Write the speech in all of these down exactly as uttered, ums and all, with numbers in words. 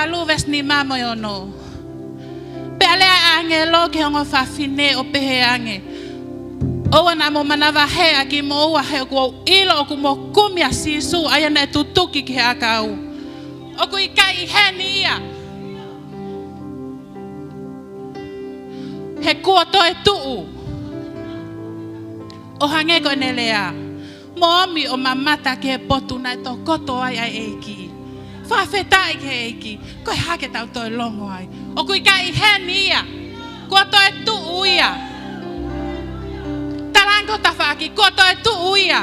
Valu veesi nima mo e ono. Pea lea ʻa e ʻāngelo ki he ongo fafine ʻo pehē ange, ʻOua naʻa mo manavahē ʻa kimoua he ʻoku ou ʻilo ʻoku mo kumi ʻa Sīsū ʻa ia naʻe tutuki ki he ʻakau. ʻOku ʻikai ʻi heni ia. He kuo toe tuʻu. ʻO hangē ko ʻene lea. Mo omi ʻo mamata ki he potu naʻe tokoto ai ʻa e ʻEiki. Fakafetaʻi ki he ʻEiki. Ko e hā ke tau toe longo ai? ʻOku ʻikai ʻi heni ia. Kuo toe tuʻu ia. Talaange ki ho tafaʻaki, kuo toe tuʻu ia.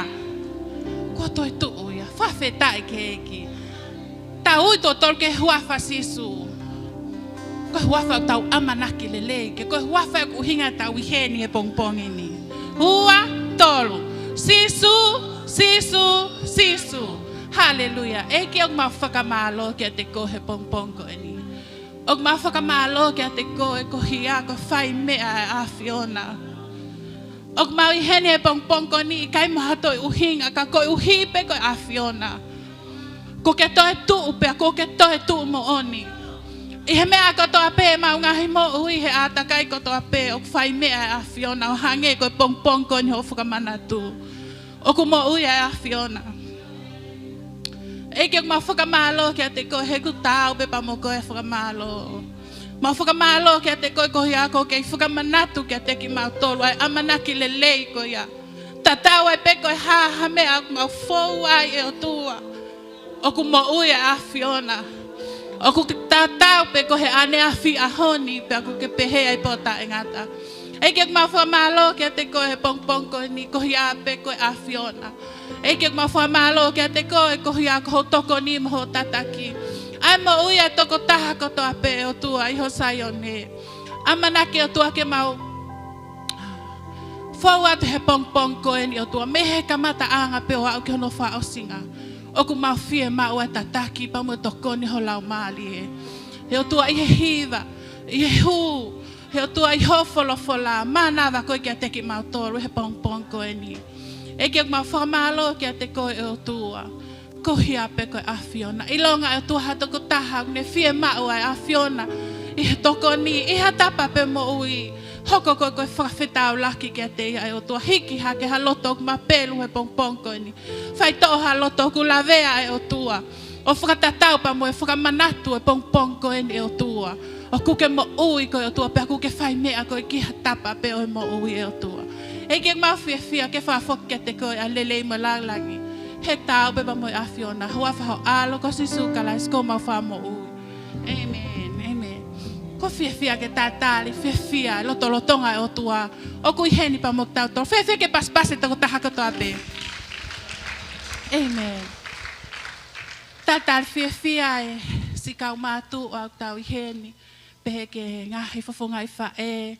Kuo toe tuʻu ia. Fakafetaʻi ki he ʻEiki. Tau ui tautolu ki he huafa ʻo Sīsū. Ko e huafa ʻoku tau ʻamanaki lelei ki ai, ko e huafa ʻoku ʻuhinga ʻetau ʻi heni he pongipongi ni. Ua, tolu. Sīsū, Sīsū, Sīsū. Haleluia. ʻEiki, ʻoku mau fakamālō kiate koe he pongipongi ko eni. ʻOku mau fakamālō kiate koe koeʻuhi ko e fai meʻa ʻa e ʻAfiona. ʻOku mau ʻi heni he pongipongi ko eni ʻikai mo ha toe ʻuhinga ka koeʻuhi pē ko e ʻAfiona. Kuo ke toe tuʻu pea kuo ke toe tuʻu moʻoni. ʻI he meʻa kotoa pē ʻemau ngaahi moʻui, he ʻātakai kotoa pē ʻoku fai meʻa ʻa e ʻAfiona ʻo hangē ko e pongipongi ko eni hoʻo fakamanatu. ʻOku moʻui ʻa e ʻAfiona. ʻEiki, ʻoku mau fakamālō kiate koe he ʻoku taau pē pea mo koe e fakamālō. Mau fakamālō kiate koe koeʻuhi ko e kei fakamanatu kiate kimautolu ʻa e ʻamanaki lelei ko ia. Tatau ai pē ko e hā ha meʻa ʻoku mau fou ai, ʻe ʻOtua, ʻoku moʻui ʻa e ʻAfiona. ʻOku tatau pē ko e ʻaneafi ʻaho ni pea ʻoku ke pehē ai pē ʻo taʻengata. ʻEiki, ʻoku mau fakamālō kiate koe he pongipongi ko eni koeʻuhi pē ko e ʻAfiona. ʻEiki, ʻoku mau fakamālō kiate koe koeʻuhi ko hoʻo tokoni mo hoʻo tataki ʻa e moʻui ʻa e tokotaha kotoa pē, ʻe ʻOtua, ʻi ho Saione. ʻAmanaki, ʻOtua, ke mau fou atu he pongipongi ko eni, ʻOtua, mei he kamataʻanga pē ʻo aʻu ki hono fakaʻosinga. ʻOku mau fiemaʻu ʻa e tataki pea mo e tokoni ho Laumālie. ʻE ʻOtua, ʻi he hiva, ʻi he hū, ʻe ʻOtua, ʻi hoʻo folofola, mānava koe kiate kimautolu he pongipongi ko eni. ʻEiki, ʻoku mau fakamālō kiate koe, ʻe ʻOtua, koeʻuhi pē ko e ʻAfiona. ʻIlonga, ʻe ʻOtua, ha tokotaha ʻoku ne fiemaʻu ʻa e ʻAfiona ʻi he tokoni, ʻi ha tapa pē moʻui, hoko ko e, ko e fakafetaulaki kiate ia, ʻe ʻOtua. Hiki hake ha loto ʻoku mapelu he pongipongi ko eni. Faitoʻo ha loto ʻoku lavea, ʻe ʻOtua, ʻo fakatatau pea mo e fakamanatu ʻo e pongipongi ko eni, ʻe ʻOtua, ʻoku ke moʻui koe, ʻe ʻOtua, pea ʻoku ke fai meʻa koe ki ha tapa pē ʻo e moʻui, ʻe ʻOtua. ʻEiki, ʻoku mau fiefia ke fakafoki kiate koe ʻa e lelei mo e lāngilangi, he taau pē pea mo e ʻAfiona, huafa ho ʻAlo ko Sīsū Kalaisi ko homau Fakamoʻui. ʻĒmeni, ʻēmeni. ʻOku ou fiefia ke talitali fiefia e lotolotonga ʻo e ʻOtua ʻoku ʻi heni pea mo kitautolu. Fiefia ke pasipasi e tokotaha kotoa pē. ʻĒmeni. Talitali fiefia e siʻi kau mātuʻa ʻoku tau ʻi heni, pehē ki he ngaahi fofonga ʻi faʻē.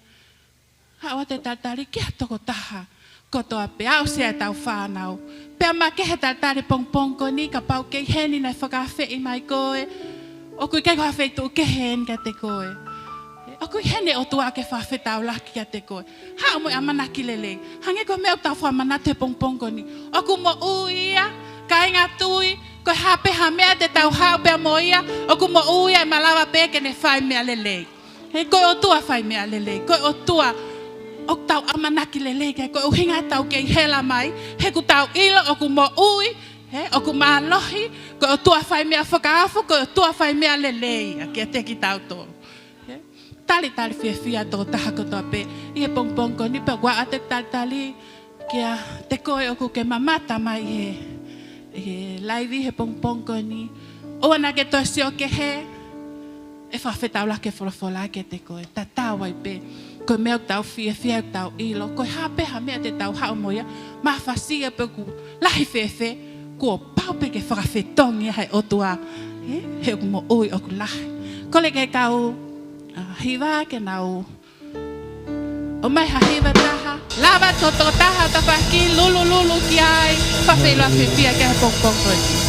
Haʻu atu e talitali ki ha tokotaha kotoa pē, aʻusia ʻetau fānau. Pea makehe e talitali pongipongi ko eni, kapau ʻoku ke ʻi heni naʻe fakaafeʻi mai koe, ʻoku ʻikai ko ha feituʻu kehe eni kiate koe. ʻOku ʻi heni e ʻOtua ke fakafetaulaki kiate koe. Haʻu mo e ʻamanaki lelei. Hangē ko e meʻa ʻoku tau fakamanatu he pongipongi ko eni. ʻOku moʻui ia, kāinga tui, ko e hā pē ha meʻa te tau haʻu pea mo ia, ʻoku moʻui ia, ʻe malava pē ke ne fai meʻa lelei. He ko e ʻOtua fai meʻa lelei, ko e ʻOtua ʻoku tau ʻamanaki lelei ki ai, ko e ʻuhinga ʻetau kei hela mai, he ʻoku tau ʻilo ʻoku moʻui, he ʻoku mālohi, ko e ʻOtua fai meʻa fakaofo, ko e ʻOtua fai meʻa lelei ia kiate kitautolu. He talitali fiefia e tokotaha kotoa pē ʻi he pongipongi ko eni, pea ʻoku ou ʻoatu e talitali kiate koe ʻoku ke mamata mai he, he laivi he pongipongi ko eni. ʻOua naʻa ke toe sio kehe, ʻe fakafetaulaki e folofola kiate koe. Tatau ai pē ko e meʻa ʻoku tau fiefia, ʻoku tau ʻilo, ko e hā pē ha meʻa te tau haʻu mo ia, mafasia pe ʻoku lahi fēfē, kuo pau pē ke fakafetongi ia ʻe he ʻOtua, he, he ʻoku moʻui, ʻoku lahi. Kole ki he kau, ā, hiva ke nau ʻomai ha hiva ʻe taha. Lava ʻa e tokotaha ʻo tafaʻaki lulululu ki ai. Fakafeʻiloaki fiefia ki he pongipongi ko eni.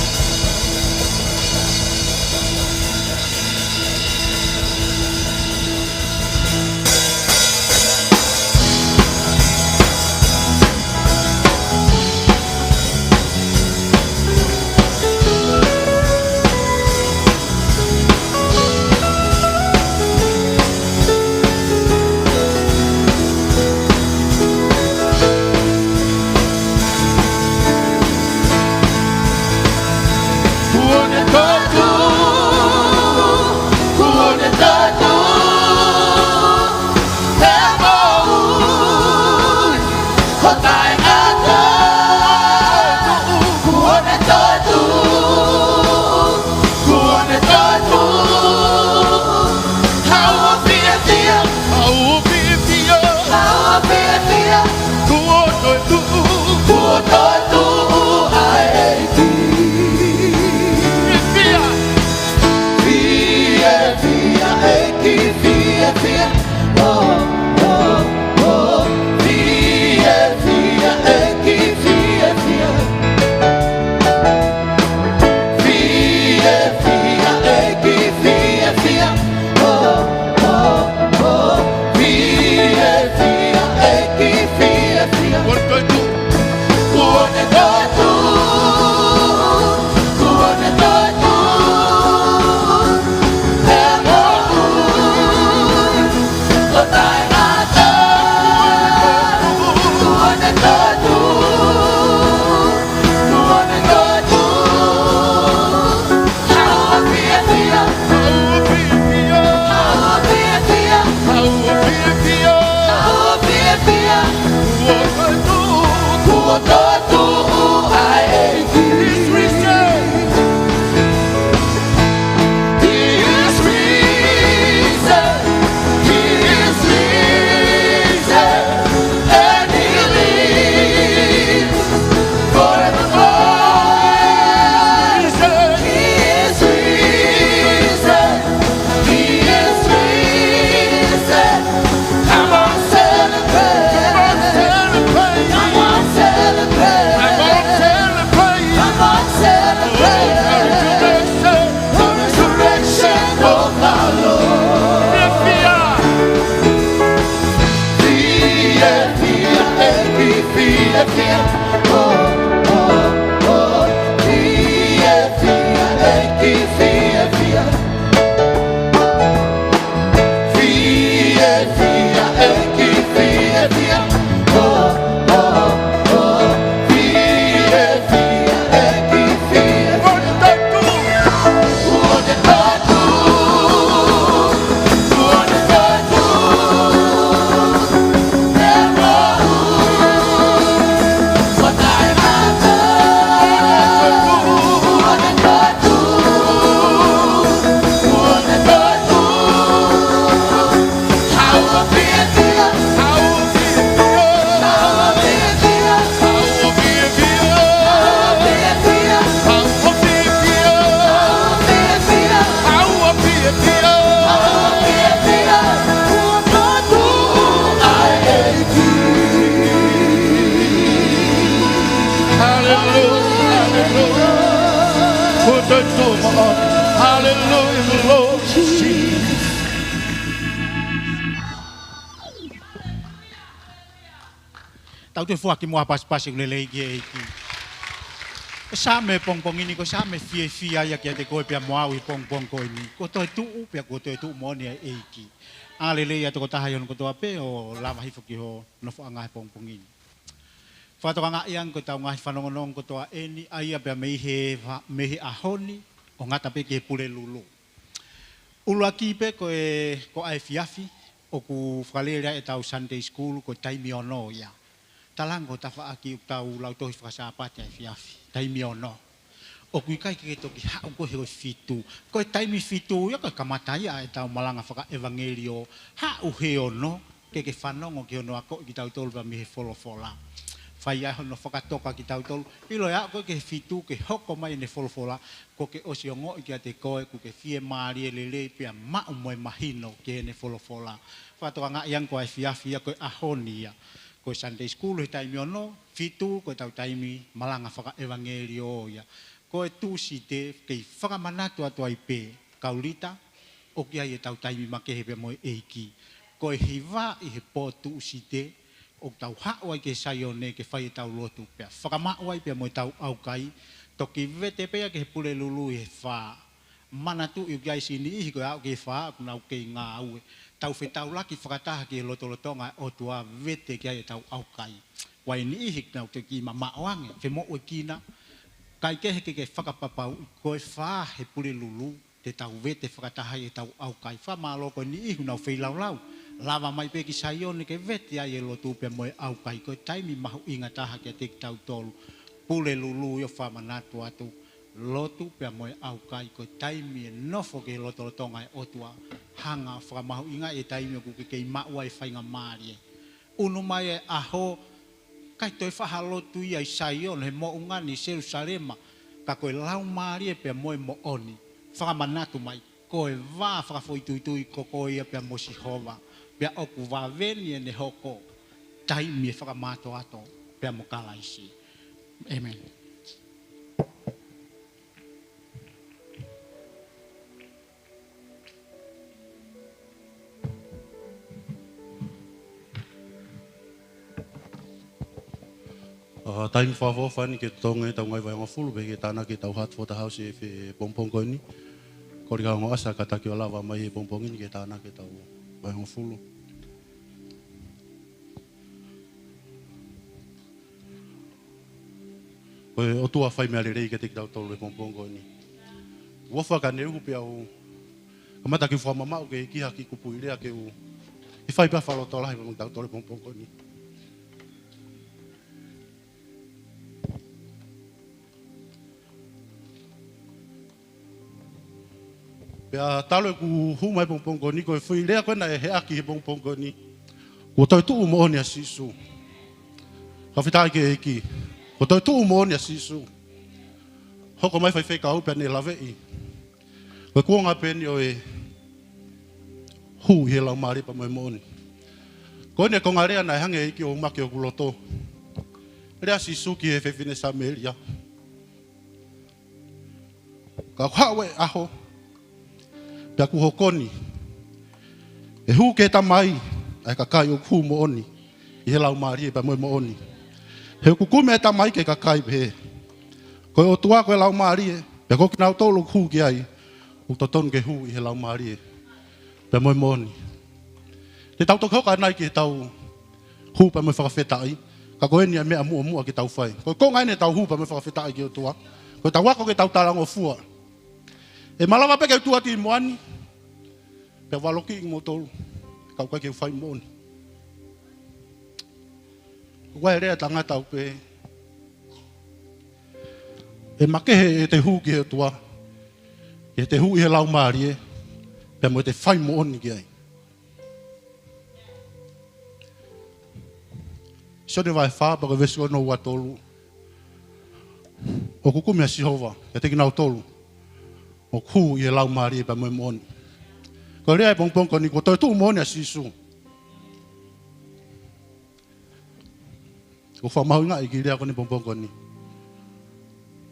Tau toe foaki muʻa ha pasipasi ʻoku lelei ki he ʻEiki. Ko e Saame pongipongi ni, ko e Saame fiefia ia kiate koe pea mo au ʻi he pongipongi ko eni. Kuo toetuʻu, pea kuo toetuʻu moʻoni ʻa e ʻEiki. ʻA, lelei ʻa e tokotaha ʻi hono kotoa pē ʻo lava hifo ki hoʻo nofoʻanga he pongipongi ni. Fakatokangaʻi ange ko ʻetau ngaahi fanongonongo kotoa eni, ʻa ia pea mei he va-, mei he ʻaho ni, ʻo ngata pē ki he Pulelulu. ʻUluaki pē ko e, ko ʻefiafi, ʻoku fakalele ai ʻetau Sunday School, ko e taimi ono ia. Talaange ko e tafaʻaki ʻoku tau lautohi faka-Sāpate ʻefiafi, taimi ono. ʻOku ʻikai ke ke toki haʻu koe he ko e fitu. Ko e taimi fitu ia ko e kamata ia ʻetau malanga fakaʻevangeliō, haʻu he ono, ke ke fanongo ki hono akoʻi kitautolu pea mei he folofola. Fai ai hono fakatoka kitautolu, ʻilo ʻe aʻu koe ki he fitu ke hoko mai ʻene folofola, kuo ke ʻosi ongoʻi kiate koe, kuo ke fiemālie lelei pea maʻu mo e mahino ki heʻene folofola. Fakatokangaʻi ange ko ʻefiafi ia ko e ʻaho ni ia. Ko e Sunday School he taimi ono, fitu ko ʻetau taimi malanga fakaʻevangeliō ia. Ko e Tūsite, kei fakamanatu atu ai pē, kau Lita, ʻoku ʻi ai ʻetau taimi makehe pea mo e ʻEiki. Ko e hiva ʻi he pō Tūsite, ʻoku tau haʻu ai ki he Saione ke fai ʻetau lotu pea fakamaʻu ai pea mo ʻetau ʻaukai, toki vete pē ia ki he Pulelulu ʻi he fā. Manatuʻi ʻoku ʻi ai siʻi niʻihi ko e aʻu ki he fā ʻoku nau kei ngāue. Tau fetaulaki fakataha ki he lotolotonga ʻo e ʻOtua, vete ki ai ʻetau ʻaukai. ʻOku ʻi ai niʻihi ʻoku nau toki mamaʻo ange, femoʻuekina. Kae kehe ke ke fakapapauʻi ko e fā he Pulelulu, te tau vete fakataha ai ʻetau ʻaukai. Fakamālō ko e niʻihi ʻoku nau feilaulau. Lava mai pē ki Saione ke vete ai e lotu pea mo e ʻaukai. Ko e taimi mahuʻinga taha kiate kitautolu. Pulelulu ia ʻoku fakamanatu atu. Lotu pea mo e ʻaukai. Ko e taimi e nofo ki he lotolotonga ʻo e ʻOtua. Hanga ʻo fakamahuʻingaʻi e taimi ʻoku ke kei maʻu ai e faingamālie. ʻUnu mai e ʻaho, ʻikai toe faʻa ha lotu ia ʻi Saione, he moʻunga ni ʻi Selusalema, ka ko e Laumālie pea mo e moʻoni. Fakamanatu mai, ko e vā fakafoʻituitui ko koe ia pea mo Sihova, pea ʻoku vave ni ʻene hoko, taimi e fakamātoato pea mo Kalaisi. ʻĒmeni. ʻA, taimi fakaʻofoʻofa eni ke totongi ʻetau ngaahi vahehongofulu, pea ke tānaki ʻetau Heart for the House he pongipongi ko eni. Kole ki he ongo ʻasa kātaki ʻo lava mai he pongipongi ni ke tānaki ʻetau vahehongofulu. Ko e ʻOtua fai meʻa lelei kiate kitautolu he pongipongi ko eni. ʻOfa ke ne uhu pea u kamata ke u fakamamaʻu ke ʻi ai ha kiʻi kupuʻi lea ke u, ke fai pē ha fakalotolahi mo kitautolu he pongipongi ko eni. Pea talu ʻeku hū mai he pongipongi ko eni, ko e foʻi lea ko ē naʻe heʻaki he pongipongi ko eni. Kuo toetuʻu moʻoni ʻa Sīsū. Fakafetaʻi ki he ʻEiki. Kuo toetuʻu moʻoni ʻa Sīsū. Hoko mai faifekau pea ne laveʻi. Ko e kuonga pē eni ʻo e hū ʻi he Laumālie pea mo e moʻoni. Ko eni e konga lea naʻe hanga ʻe he ʻEiki ʻo umaki ʻi hoku loto. Lea ʻa Sīsū ki he fefine Samēlia. Ka ʻoku haʻu e ʻaho, pea kuo hoko ni, ʻe hū ki he Tamai ʻa e kakai ʻoku hū moʻoni ʻi he Laumālie pea mo e moʻoni. He ʻoku kumi ʻa e Tamai ki he kakai pehē. Ko e ʻOtua ko e Laumālie, pea ko kinautolu ʻoku hū ki ai, ʻoku totonu ke hū ʻi he Laumālie pea mo e moʻoni. Te tau toki hoko ʻanai ki heʻetau hū pea mo e fakafetaʻi, ka ko eni ʻa e meʻa muʻomuʻa ke tau fai. Ko e konga eni ʻetau hū pea mo e fakafetaʻi ki he ʻOtua. Ko ʻetau ako ke tau talangofua. ʻE malava pē ke u tuʻu atu ʻi muʻa ni, pea u valokiʻi kimoutolu, ka ʻoku ʻikai ke u fai moʻoni. ʻOku ʻi ai e lea ʻa e tangata ʻoku pehē, ʻe makehe ʻete hū ki he ʻOtua, ʻi heʻete hū ʻi he Laumālie, pea mo ʻete fai moʻoni ki ai. Sione vahe fā pea ko e veesi hono ua tolu. ʻOku kumi ʻa Sihova kiate kinautolu ʻoku hū ʻi he Laumālie pea mo e moʻoni. Ko e lea he pongipongi ko eni, kuo toetuʻu moʻoni ʻa Sīsū. ʻOku ou fakamahuʻingaʻi e kiʻi lea ko eni he pongipongi ko eni.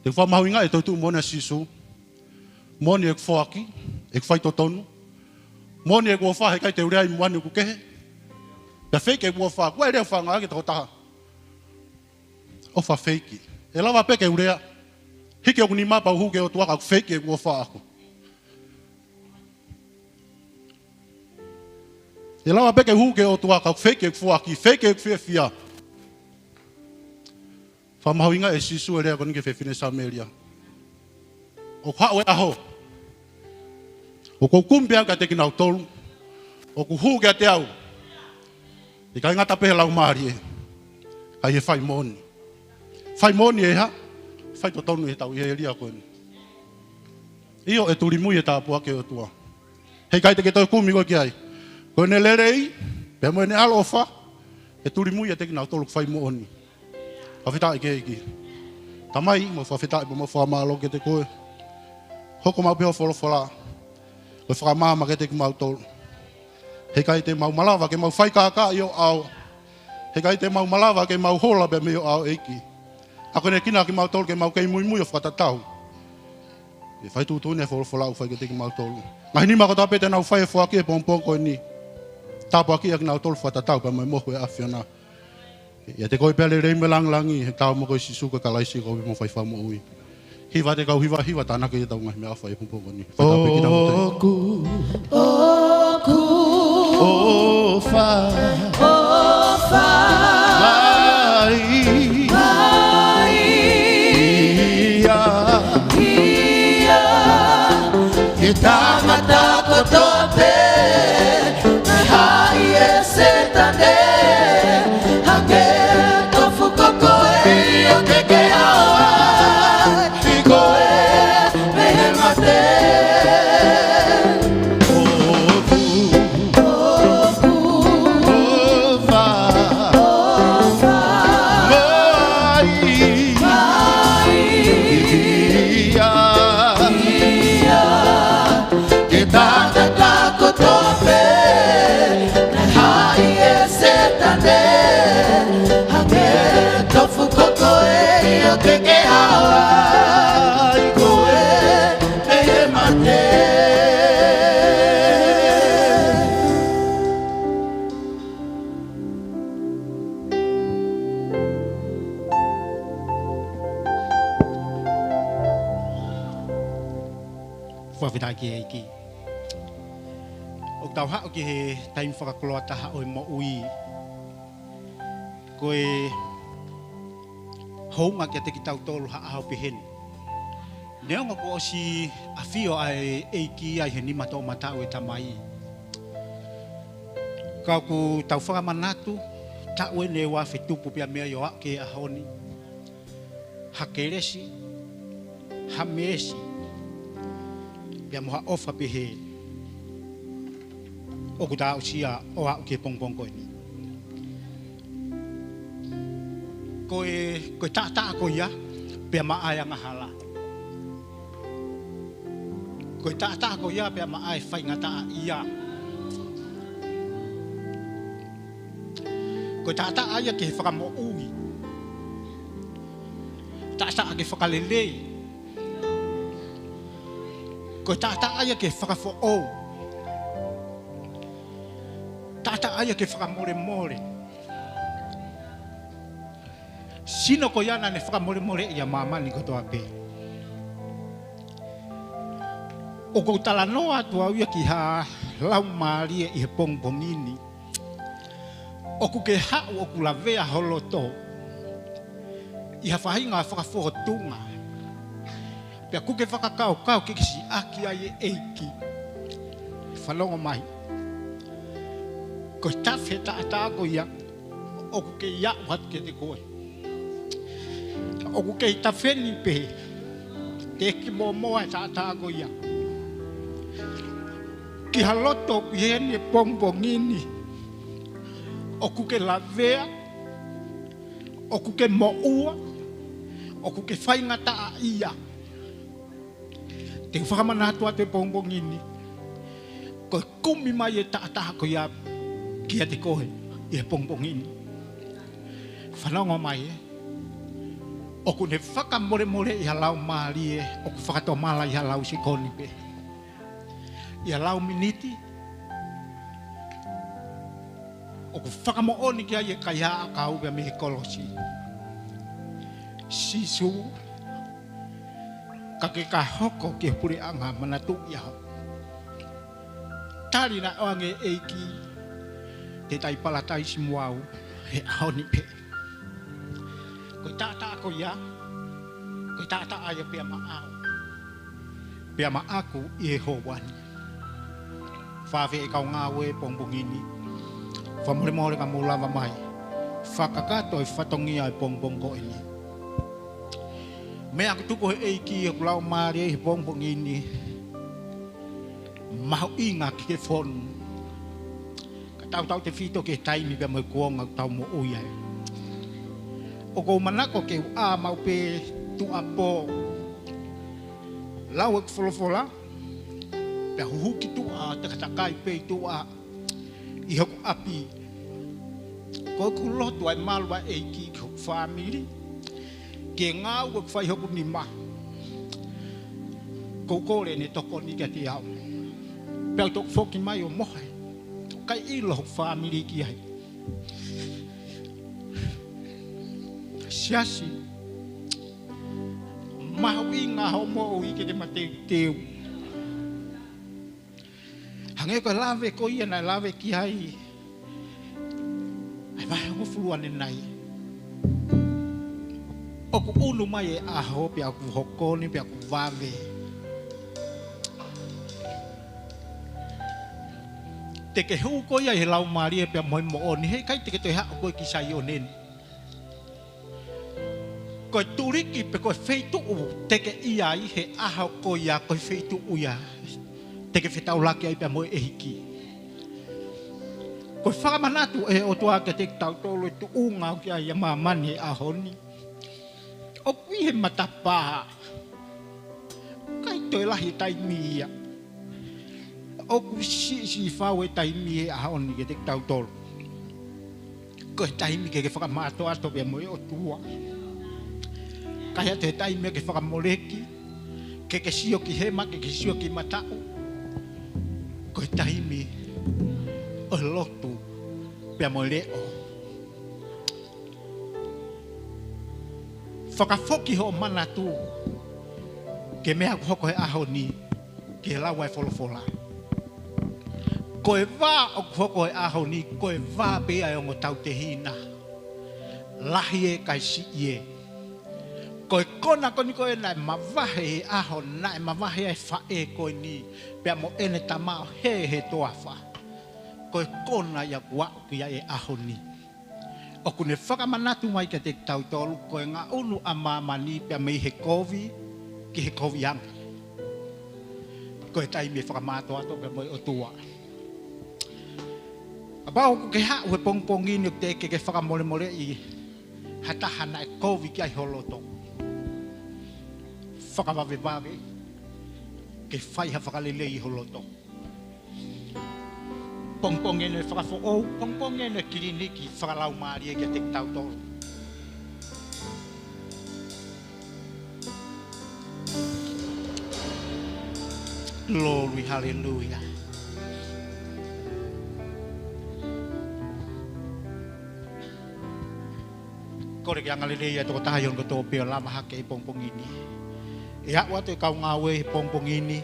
Te u fakamahuʻingaʻi e toetuʻu moʻoni ʻa Sīsū. Moʻoni ʻeku foaki, ʻeku faitotonu. Moʻoni ʻeku ʻofa, he ʻikai te u lea ʻi muʻa ni ʻoku kehe. Pea fake ʻeku ʻofa, ʻoku ʻi ai e lea ʻoku faʻa ngāueʻaki ʻe he tokotaha. ʻOfa feiki. ʻE lava pē ke u lea, hiki hoku nima pea u hū ki he ʻOtua ka ʻoku feiki ʻeku ʻofa ʻaʻaku. ʻE lava pē ke u hū ki he ʻOtua ka ʻoku feiki ʻeku foaki, feiki ʻeku fiefia. Fakamahuʻingaʻi ʻe Sīsū e lea ko eni ki he fefine Samēlia. ʻOku haʻu e ʻaho, ʻoku ou kumi pē au kiate kinautolu ʻoku hū kiate au, ʻikai ngata pē he laumālie, ka ʻi he fai moʻoni. Fai moʻoni ʻe hā? Fai totonu ʻi heʻetau ʻi he ʻēlia ko eni. ʻIo, ʻe tulimui e tāpuaki ʻa e ʻOtua. Heʻikai te ke toe kumi koe ki ai. Ko ʻene lelei pea mo ʻene ʻaloʻofa, ʻe tulimui ʻiate kinautolu ʻoku fai moʻoni. Fakafetaʻi ki he ʻEiki. Tamai, mau fakafetaʻi pea mau fakamālō kiate koe. Hoko mai pē hoʻo folofola ko e fakamaama kiate kimautolu. Heʻikai te mau malava ke mau fai kākā ʻi ho ʻao. Heʻikai te mau malava ke mau hola pē mei ho ʻao, ʻEiki. Ka ko ʻene kina kimautolu ke mau kei muimui ʻo fakatatau ʻi he fai tuʻutuʻuni e folofola ʻoku fai kiate kimautolu. Ngaahi nima kotoa pē te nau fai e foaki he pongipongi ko eni, tāpuakiʻi ʻa kinautolu fakatatau pea mo e mohu ʻo e ʻAfiona. ʻIate koe pē ʻa e lelei mo e lāngilangi, he tau mo koe Sīsū ko e Kalaisi ko homau Fakamoʻui. Hiva ʻa e kau hiva, hiva tānaki ʻetau ngaahi meʻaʻofa he pongipongi ko eni. Fakatapu ki he ʻOtua. ʻOku, ʻoku ʻofa, ʻofa mai, mai ia, ia, ki he tangata kotoa pē, naʻe haʻi ʻe Sētane, hangē tofu ko koe ʻio ke ke hao ai koe mei he mate. ʻOku, ʻoku ʻofa, ʻofa mai, mai ia, ia, ki he tangata kotoa pē, naʻe haʻi ʻe Sētane, hangē tofu ko koe ʻio ke ke hao ai koe mei he mate. Fakafetaʻi ki he ʻEiki. ʻOku tau haʻu ki he taimi fakakoloa taha ʻo e moʻui. Ko e hounga kiate kitautolu ha ʻaho pehē ni. Neongo kuo ʻosi ʻafio ʻa e ʻEiki ʻi he nima toʻomataʻu ʻo e Tamai, ka ʻoku tau fakamanatu, taʻu eni ʻe ua afe tupu pea mei ai ʻo aʻu ki he ʻaho ni, ha kelesi, ha meesi, pea mo ha ʻofa pehē ʻoku ta aʻusia ʻo aʻu ki he pongipongi ko eni. Ko e, ko e taʻataʻa ko ia pea maʻa e angahala. Ko e taʻataʻa ko ia pea maʻa e faingataʻaʻia. Ko e taʻataʻa ia ki he fakamoʻui. Taʻataʻa ki he fakalelei. Ko e taʻataʻa ia ki he fakafoʻou. Taʻataʻa ia ki he fakamolemole. Sino ko ia naʻa ne fakamolemoleʻi ʻa māmani kotoa pē. ʻOku ou talanoa atu au ia ki ha laumālie ʻi he pongipongi ni. ʻOku ke haʻu ʻoku lavea ho loto ʻi ha faʻahinga fakafōtunga. Pea ʻoku ke fakakaukau ke ke siʻaki ai e ʻEiki. Fanongo mai. Ko e tafe taʻataʻa ko ia ʻoku kei aʻu atu kiate koe. ʻOku kei tafe ni pē, teʻeki mōmoa e taʻataʻa ko ia ki ha loto ʻoku ʻi heni he pongipongi ni. ʻOku ke lavea, ʻoku ke moʻua, ʻoku ke faingataʻaʻia. Te u fakamanatu atu he pongipongi ni, ko e kumi mai e taʻataʻa ko ia kiate koe ʻi he pongipongi ni. Fanongo mai ē. ʻOku ne fakamolemoleʻi ha laumālie ʻoku fakatomala ʻi ha lau sekoni pē, ʻi ha lau miniti. ʻOku fakamoʻoni ki ai e kaihaʻa ʻakau pea mei he kolosi. Sīsū, ka ke ka hoko ki he puleʻanga, manatuʻi ā. Tali naʻe ʻoange ʻe he ʻEiki, te ta ʻi Palataisi mo au he ʻaho ni pē. Ko e taʻataʻa ko ia, ko e taʻataʻa ia pea maʻau, pea maʻaku ʻi he houa ni. Fafeʻi kau ngāue pongipongi ni. Fakamolemole ka mou lava mai fakakakato e fatongia e pongipongi ko eni. Meʻa ʻoku tuku he ʻEiki ʻoku laumālie he pongipongi ni. Mahuʻinga ki he fonu. Ka tautautefito ki he taimi pea mo e kuonga ʻoku tau moʻui ai. ʻOku ou manako ke u ʻā maʻu pē tuʻuapō. Lau ʻeku folofola. Pea huhu ki tuʻa, takatakai pē ʻi tuʻa ʻi hoku ʻapi. Ko ʻeku lotu ʻa e malu ʻa e ʻEiki ki hoku fāmili. Ki he ngāue ʻoku fai hoku nima. Ko e kole ne tokoni kiate au. Pea u toki foki mai ʻo mohe. ʻIkai ʻilo hoku fāmili ki ai. Siasi. Mahuʻinga hoʻo moʻui ke ke mateuteu. Hangē ko e lave ko ia naʻe lave ki ai ʻa e vahe hongofulu ʻanenai. ʻOku ʻunu mai e ʻaho pea ʻoku hoko ni pea ʻoku vave. Te ke hū koe ia ʻi he laumālie pea mo e moʻoni, heʻikai te ke toe haʻu koe ki Saione ni. Ko e tuliki pe ko e feituʻu te ke ʻi ai he ʻaho ko ia, ko e feituʻu ia te ke fetaulaki ai pea mo e ʻEiki. Ko e fakamanatu ʻe he ʻOtua kiate kitautolu e tuʻunga ʻoku ʻi ai ʻa māmani he ʻaho ni. ʻOku ʻi he matapā. ʻIkai toe lahi e taimi ia. ʻOku siʻisiʻi fau e taimi he ʻaho ni kiate kitautolu. Ko e taimi ke ke fakamātoato pea mo e ʻOtua. ʻIkai ha toe taimi ke fakamoleki, ke ke sio ki hema, ke ke sio ki mataʻu. Ko e taimi ʻo e lotu pea mo e leʻo. Fakafoki hoʻo manatu ki he meʻa ʻoku hoko he ʻaho ni, ki he lau ʻa e folofola. Ko e vā ʻoku hoko he ʻaho ni, ko e vā pē ia ʻa e ongo tautehina. Lahi ē kae siʻi ē. Ko e kona ko eni ko ē naʻe mavahe he ʻaho, naʻe mavahe ai e faʻē ko eni, pea mo ʻene tamaʻohe he toafa. Ko e kona ia ʻoku aʻu ki ai e ʻaho ni. ʻOku ne fakamanatu mai kiate kitautolu, ko e ngaʻunu ʻa māmani pea mei he kovi ki he kovi ange. Ko e taimi e fakamātoato pea mo e ʻOtua. Kapau ʻoku ke haʻu he pongipongi ni ʻoku teʻeki ke ke fakamolemoleʻi ha taha naʻe kovi ki ai ho loto. Fakavavevave, ke fai ha fakalelei ʻi ho loto. Pongipongi eni e fakafoʻou, pongipongi eni e kiliniki fakalaumālie kiate kitautolu. Glory, hallelujah. Kole ke angalelei ʻa e tokotaha ʻi hono kotoa pē ʻo lava hake he pongipongi ni. ʻE aʻu atu e kau ngāue he pongipongi ni.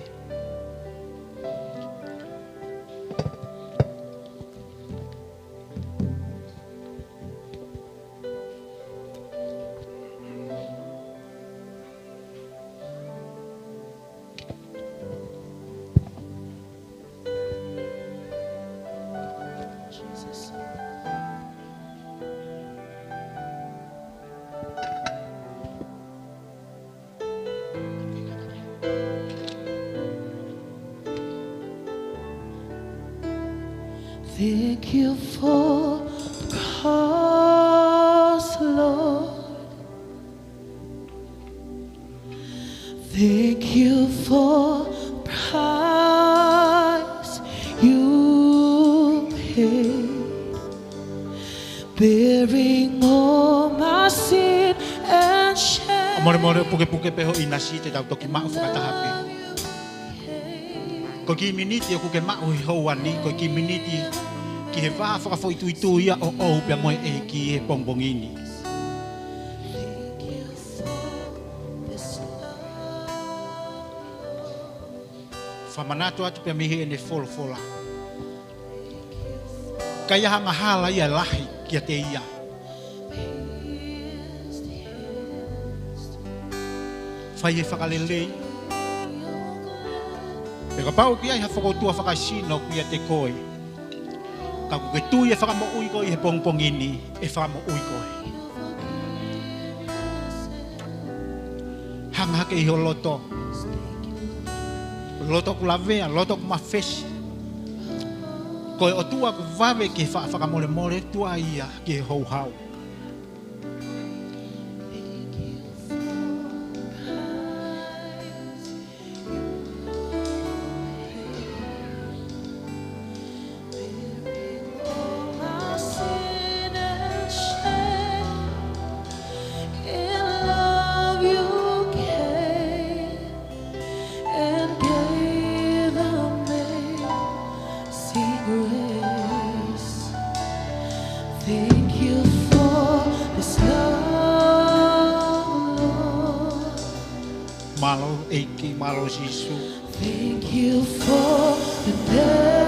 Thank you for the cross, Lord. Thank you for price you paid, bearing all my sin and shame. ʻOku molemole ʻo pukepuke pē ho ʻinasi, te tau toki maʻu fakataha pē. Ko e kiʻi miniti ʻoku ke maʻu he houa ni, ko e kiʻi miniti ki he vā fakafoʻituitui ia ʻoʻou pea mo e ʻEiki he pongipongi ni. Thank you for Fakamanatu atu pē mei heʻene folofola. Ka ʻi ai ha angahala ia ʻe lahi kiate ia, fai e fakalelei. Pea kapau ʻoku ʻi ai ha fokoutua fakaesino kiate koe, ka ʻoku ke tui ʻe fakamoʻui koe ʻi he pongipongi ni, ʻe fakamoʻui koe. Hanga hake ʻi ho loto, loto ʻoku lavea, loto ʻoku mafesi. Ko e ʻOtua ʻoku vave ke fa-, fakamolemole tuʻa ia ki he houhau. In love you came and gave amazing grace. Thank you for this love, Lord. Mālō ʻEiki, mālō Sīsū. Thank you for the nail-pierced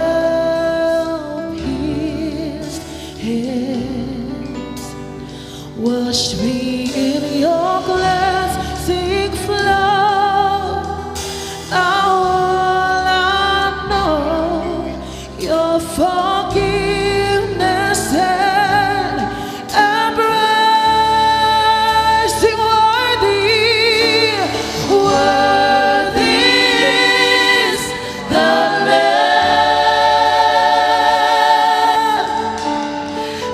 hands. Wash me in your cleansing flow. Now all I know, your forgiveness and embracing. Worthy, worthy is the Lamb,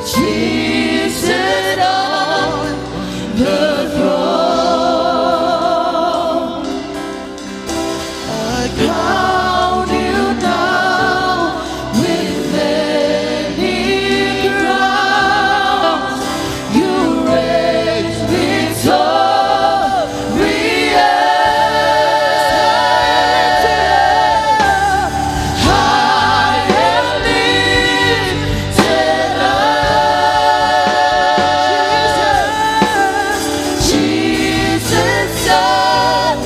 seated on the throne. I crown you now with many crowns. You reign victorious. High and lifted up, Jesus, Son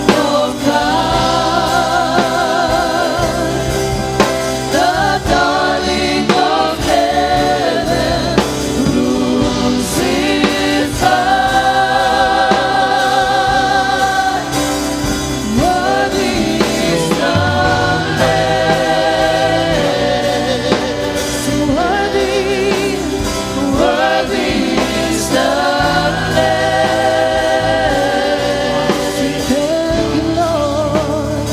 of God, the darling of heaven, crucified. Worthy is the Lamb. Worthy, worthy is the Lamb. Thank you, Lord.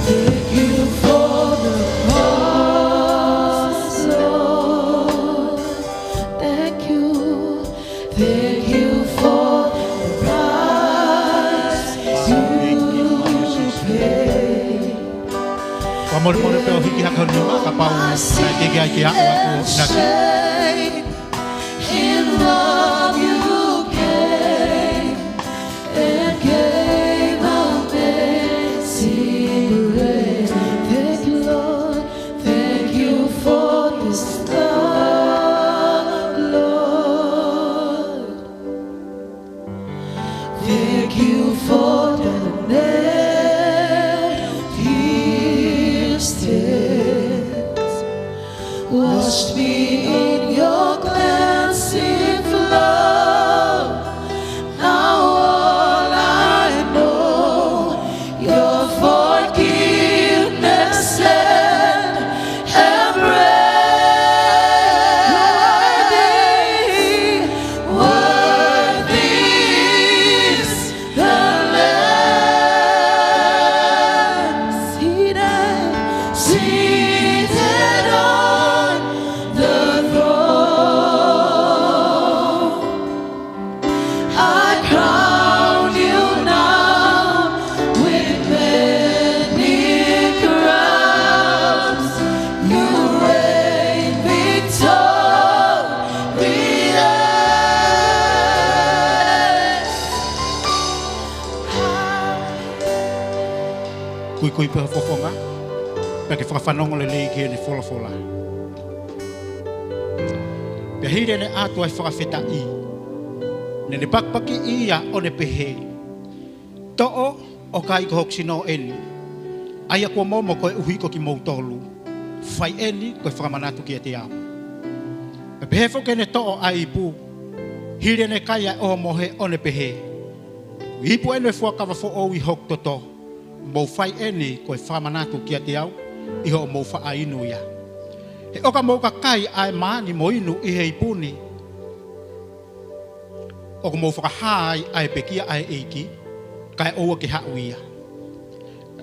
Thank you for the cross, Lord. Thank you. Thank you for the price you paid. Fakamolemole pē ʻo hiki hake ho nima kapau naʻe teʻeki ai ke aʻu ʻa e ʻuhinga. In love you came and gave amazing grace. Thank you, Lord. Thank you for this love, Lord. Thank you for the nail-pierced hands. Wash me in your cleansing flow. Now all I know, your forgiveness and embrace. Worthy, worthy is the Lamb seated, seated on the throne. I crown you now with many crowns. You reign victorious. Kuikui pē ho fofonga, pea ke fakafanongo lelei ki heʻene folofola. Pea hili ʻene ʻatu ʻa e fakafetaʻi, naʻa ne pakipakiʻi ia ʻo ne pehē, Toʻo, ʻo kai ko hoku sino eni. ʻa ia kuo momo koeʻuhi ko kimoutolu, fai eni ko e fakamanatu kiate au. Pea pehē foki ʻene toʻo ʻa e ipu, hili ʻene kai ʻa e ʻohomohe ʻo ne pehē, Ko e ipu eni ʻo e fuakava foʻou ʻi hoku toto, mou fai eni ko e fakamanatu kiate au ʻi hoʻomou faʻa inu ia. He ʻo ka mou ka kai ʻa e maani mo inu ʻi he ipu ni, ʻoku mou fakahā ai ʻa e pekia ʻa e ʻEiki, kae ʻoua ke haʻu ia.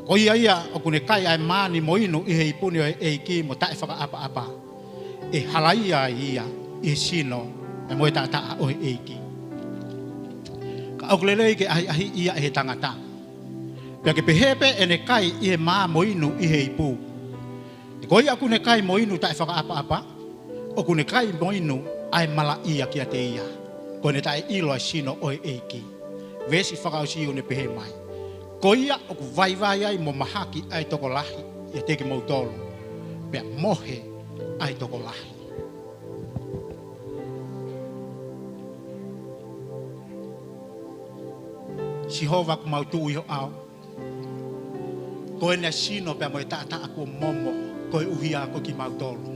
Ko ia ia ʻoku ne kai ʻa e maani mo inu ʻi he ipu ni ʻo e ʻEiki mo taʻefakaʻapaʻapa, ʻe halaia ai ia ʻi he sino mo e taʻataʻa ʻo e ʻEiki. Ka ʻoku lelei ke ʻahiʻahiʻi ia ʻe he tangata, pea ke pehē pē ʻene kai ʻi he mā mo inu ʻi he ipu. He ko ia ʻoku ne kai mo inu taʻefakaʻapaʻapa, ʻoku ne kai mo inu ʻa e malaʻia kiate ia, ko ʻene taʻeʻilo ʻa e sino ʻo e ʻEiki. Veesi fakaʻosi ʻoku ne pehē mai, Ko ia ʻoku vaivai ai mo mahaki ʻa e tokolahi ʻiate kimoutolu, pea mohe ʻa e tokolahi. Sihova, ʻoku mau tuʻu ʻi ho ʻao. Ko eni ʻa e sino pea mo e taʻataʻa kuo momo koeʻuhi ko kimautolu.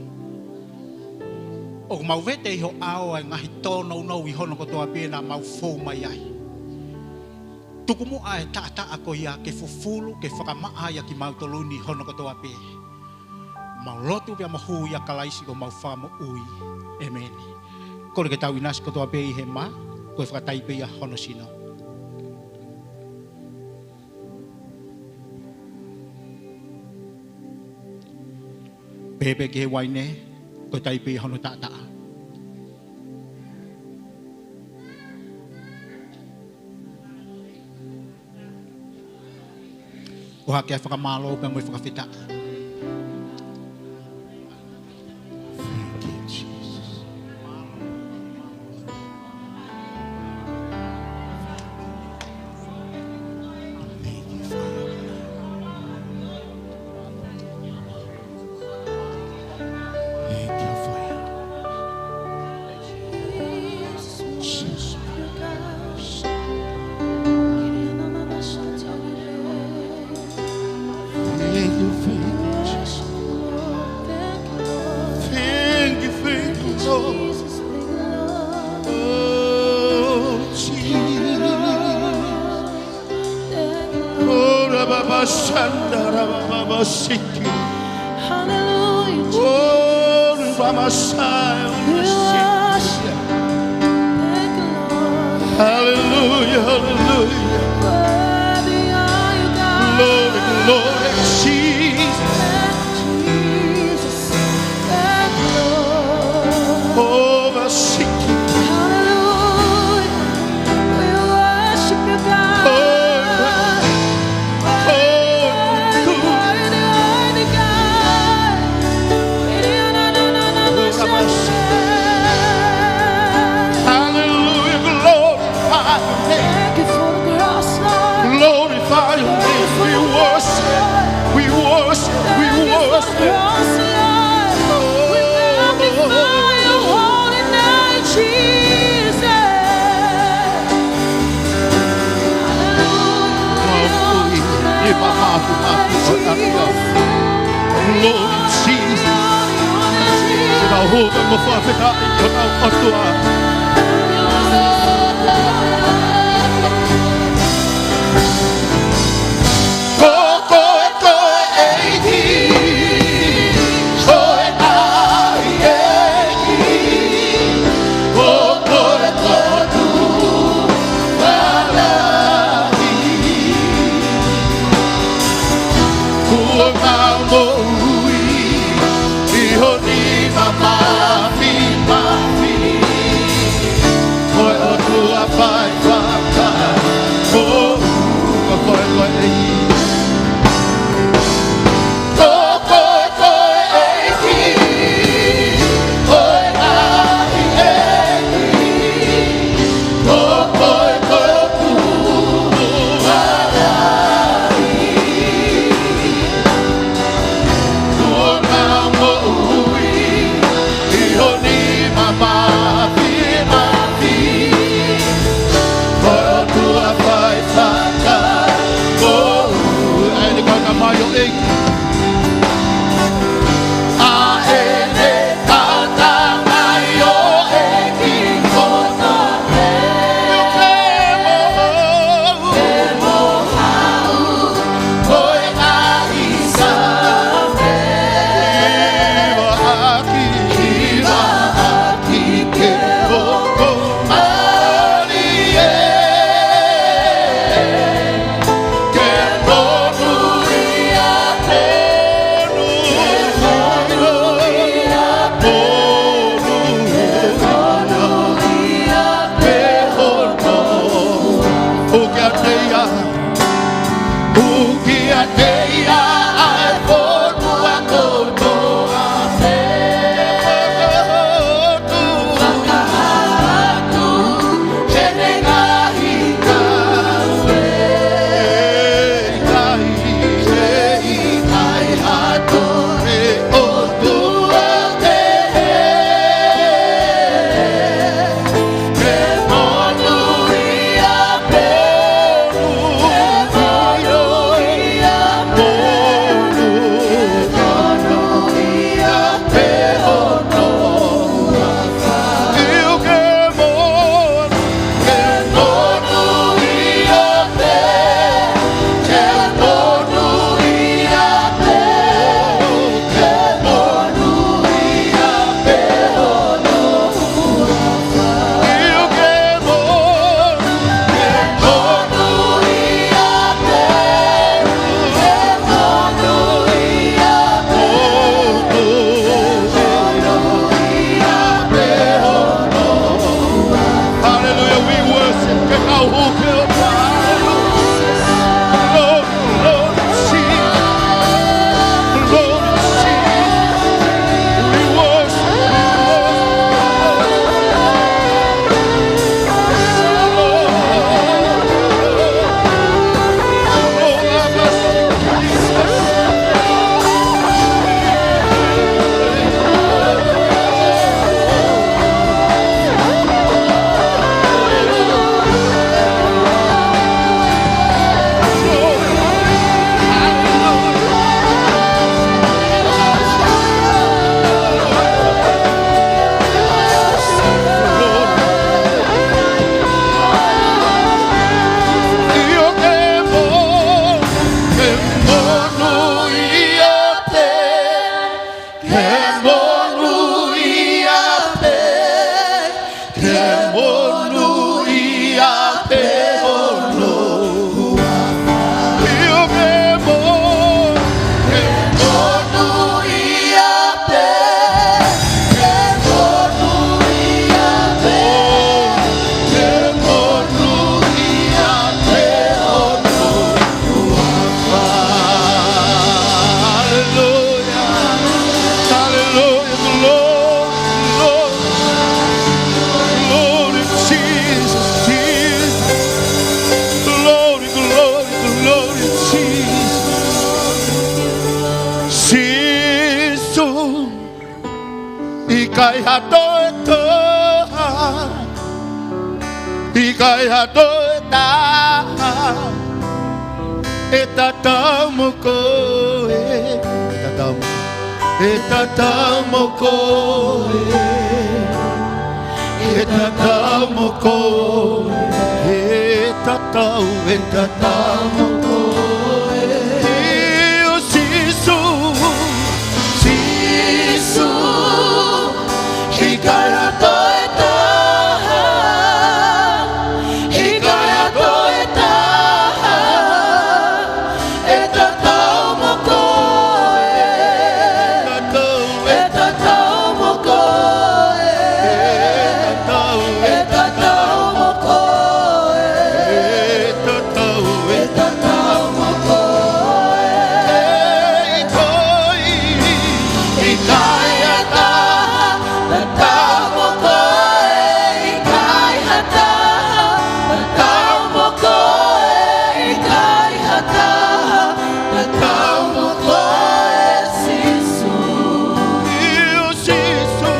ʻOku mau vete ʻi ho ʻao ʻa e ngaahi tōnounou ʻi hono kotoa pē naʻa mau fou mai ai. Tuku muʻa ʻa e taʻataʻa ko ia ke fufulu, ke fakamaʻa ia kimautolu ni hono kotoa pē. Mau lotu pea mau hū ʻia Kalaisi ko homau Fakamoʻui. ʻĒmeni. Kole ke tau ʻinasi kotoa pē ʻi he mā, ko e fakatai pē ia hono sino. Pehē pē ki he uaine, ko e tai pē ia hono taʻataʻa. ʻOhake ʻa e fakamālō pea mo e fakafetaʻi. Thank you, Jesus. Thank you, Father. Thank you, Father. Jesus. Thank you, thank you, Jesus. Thank you, thank you, Lord. Oh, Jesus. Oh, rababasanda, rababasiki. Hallelujah, Jesus. Oh, rabamasai, we worship. Thank you, Lord. Hallelujah, hallelujah. Worthy are you, God. Glory, glory, Jesus. Thank you, Jesus. Thank you, Lord. Oh, masiki. Hallelujah. We worship you, God. Oh, oh, worthy, worthy, worthy, God. Hallelujah, glory. Glorify your name. We worship. We worship. We worship. We magnify your holy name, Jesus. Hallelujah. Glory, Jesus. Siʻi Sihova, mo fakafetaʻi ki hotau ʻOtua. Ko koe, ko e ʻEiki, ko e ʻai ʻEiki, ko koe ko e tuʻunga lahi. Kuo mau moʻui ʻi ho nima māfimafi. Ke monūʻia pē, ke monūʻia pē hono huafa. ʻIo, ke mo-, ke monūʻia pē, ke monūʻia pē, ke monūʻia pē hono huafa. Hallelujah. Hallelujah. Glory, glory. Glory, Jesus, Jesus. Glory, glory, glory, Jesus. Sīsū, ʻikai ha toe taha, ʻikai ha toe taha ʻe tatau mo koe, ʻe tatau mo, ʻe tatau mo koe, ʻe tatau mo koe, ʻe tatau, ʻe tatau mo koe. ʻIo Sīsū, Sīsū, ʻikai ha toe taha, ʻikai ha toe taha ʻe tatau mo koe. ʻE tatau mo koe. ʻE tatau mo koe. ʻE tatau, ʻe tatau mo koe. ʻIkai ha taha tatau mo koe, ʻikai ha taha tatau mo koe, ʻikai ha taha tatau mo koe, Sīsū. ʻIo Sīsū.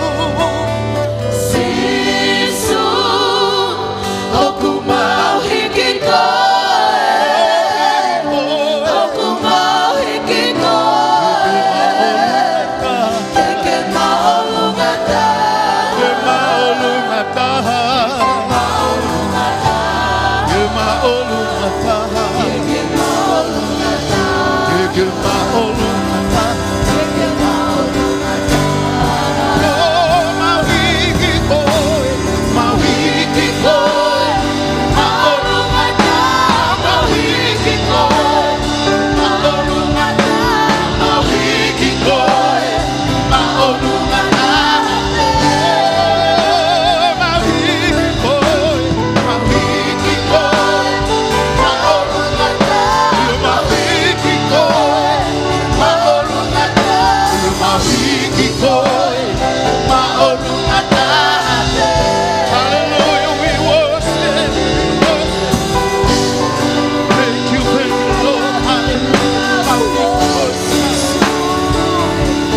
Sīsū, ʻoku mau hiki koe. ʻOku mau hiki koe. Ke ke māʻolunga taha. Ke māʻolunga taha. Māʻolunga taha. Ke māʻolunga taha. Ke māʻolunga taha. Ke māʻolunga taha. ʻOku mau hiki koe, mau hiki koe. Māʻolunga taha, mau hiki koe. Māʻolunga taha, mau hiki koe. Māʻolunga taha. Mau hiki koe, mau hiki koe. Māʻolunga taha, mau hiki koe. Māʻolunga taha, mau hiki koe. Māʻolunga taha. Hallelujah, we worship, we worship. Thank you, thank you, Lord. Hallelujah.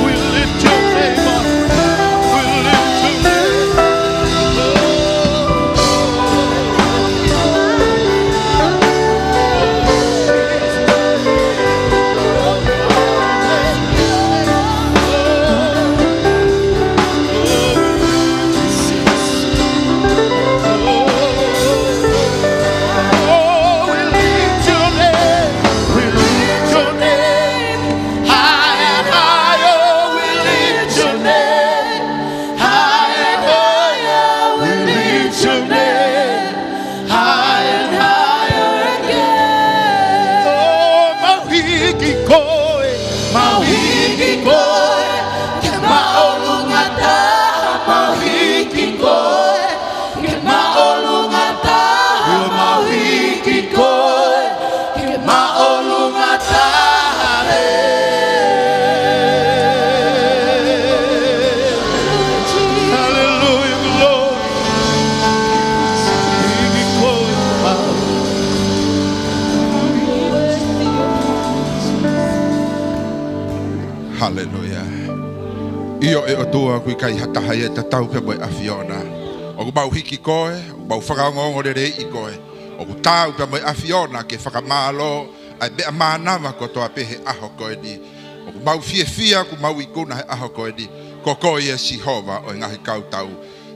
We lift your name up. We lift your name. Oh, we lift your name. We lift your name. High and higher, we lift your name. High and higher, we lift your name. Higher and higher again. Oh, mau hiki koe, mau hiki koe, ke māʻolunga taha, mau hiki koe, ke māʻolunga taha, mau hiki koe, ke māʻolunga taha. Hallelujah, glory. Hallelujah. ʻIo ʻe ʻOtua, ʻoku ʻikai ha taha ia ʻe tatau pea mo e ʻAfiona. ʻOku mau hiki koe, ʻoku mau fakaongoongoleleiʻi koe. ʻOku taau pea mo e ʻAfiona ke fakamālō ʻa e meʻa mānava kotoa pē he ʻaho ko eni. ʻOku mau fiefia, ʻoku mau ikuna he ʻaho ko eni, ko koe ia Sihova ʻo e ngaahi kautau.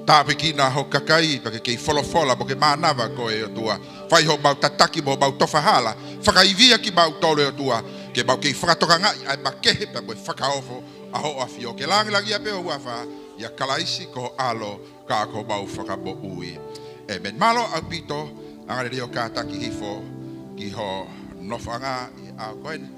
Tāpuekina ho kakai, pea ke kei folofola mo ke mānava koe ʻe ʻOtua. Fai homau tataki mo homau tofa hala, fakaivia kimautolu ʻe ʻOtua, ke mau kei fakatokangaʻi ʻa e makehe pea mo e fakaofo ʻa hoʻo ʻAfio, ke langilangiʻia pē ho huafa, ʻia Kalaisi ko ho ʻAlo, ka ko homau Fakamoʻui. ʻĒmeni. Mālō ʻaupito, angalelei ʻo kātaki hifo ki ho nofoʻanga ʻi he ʻaho ko eni.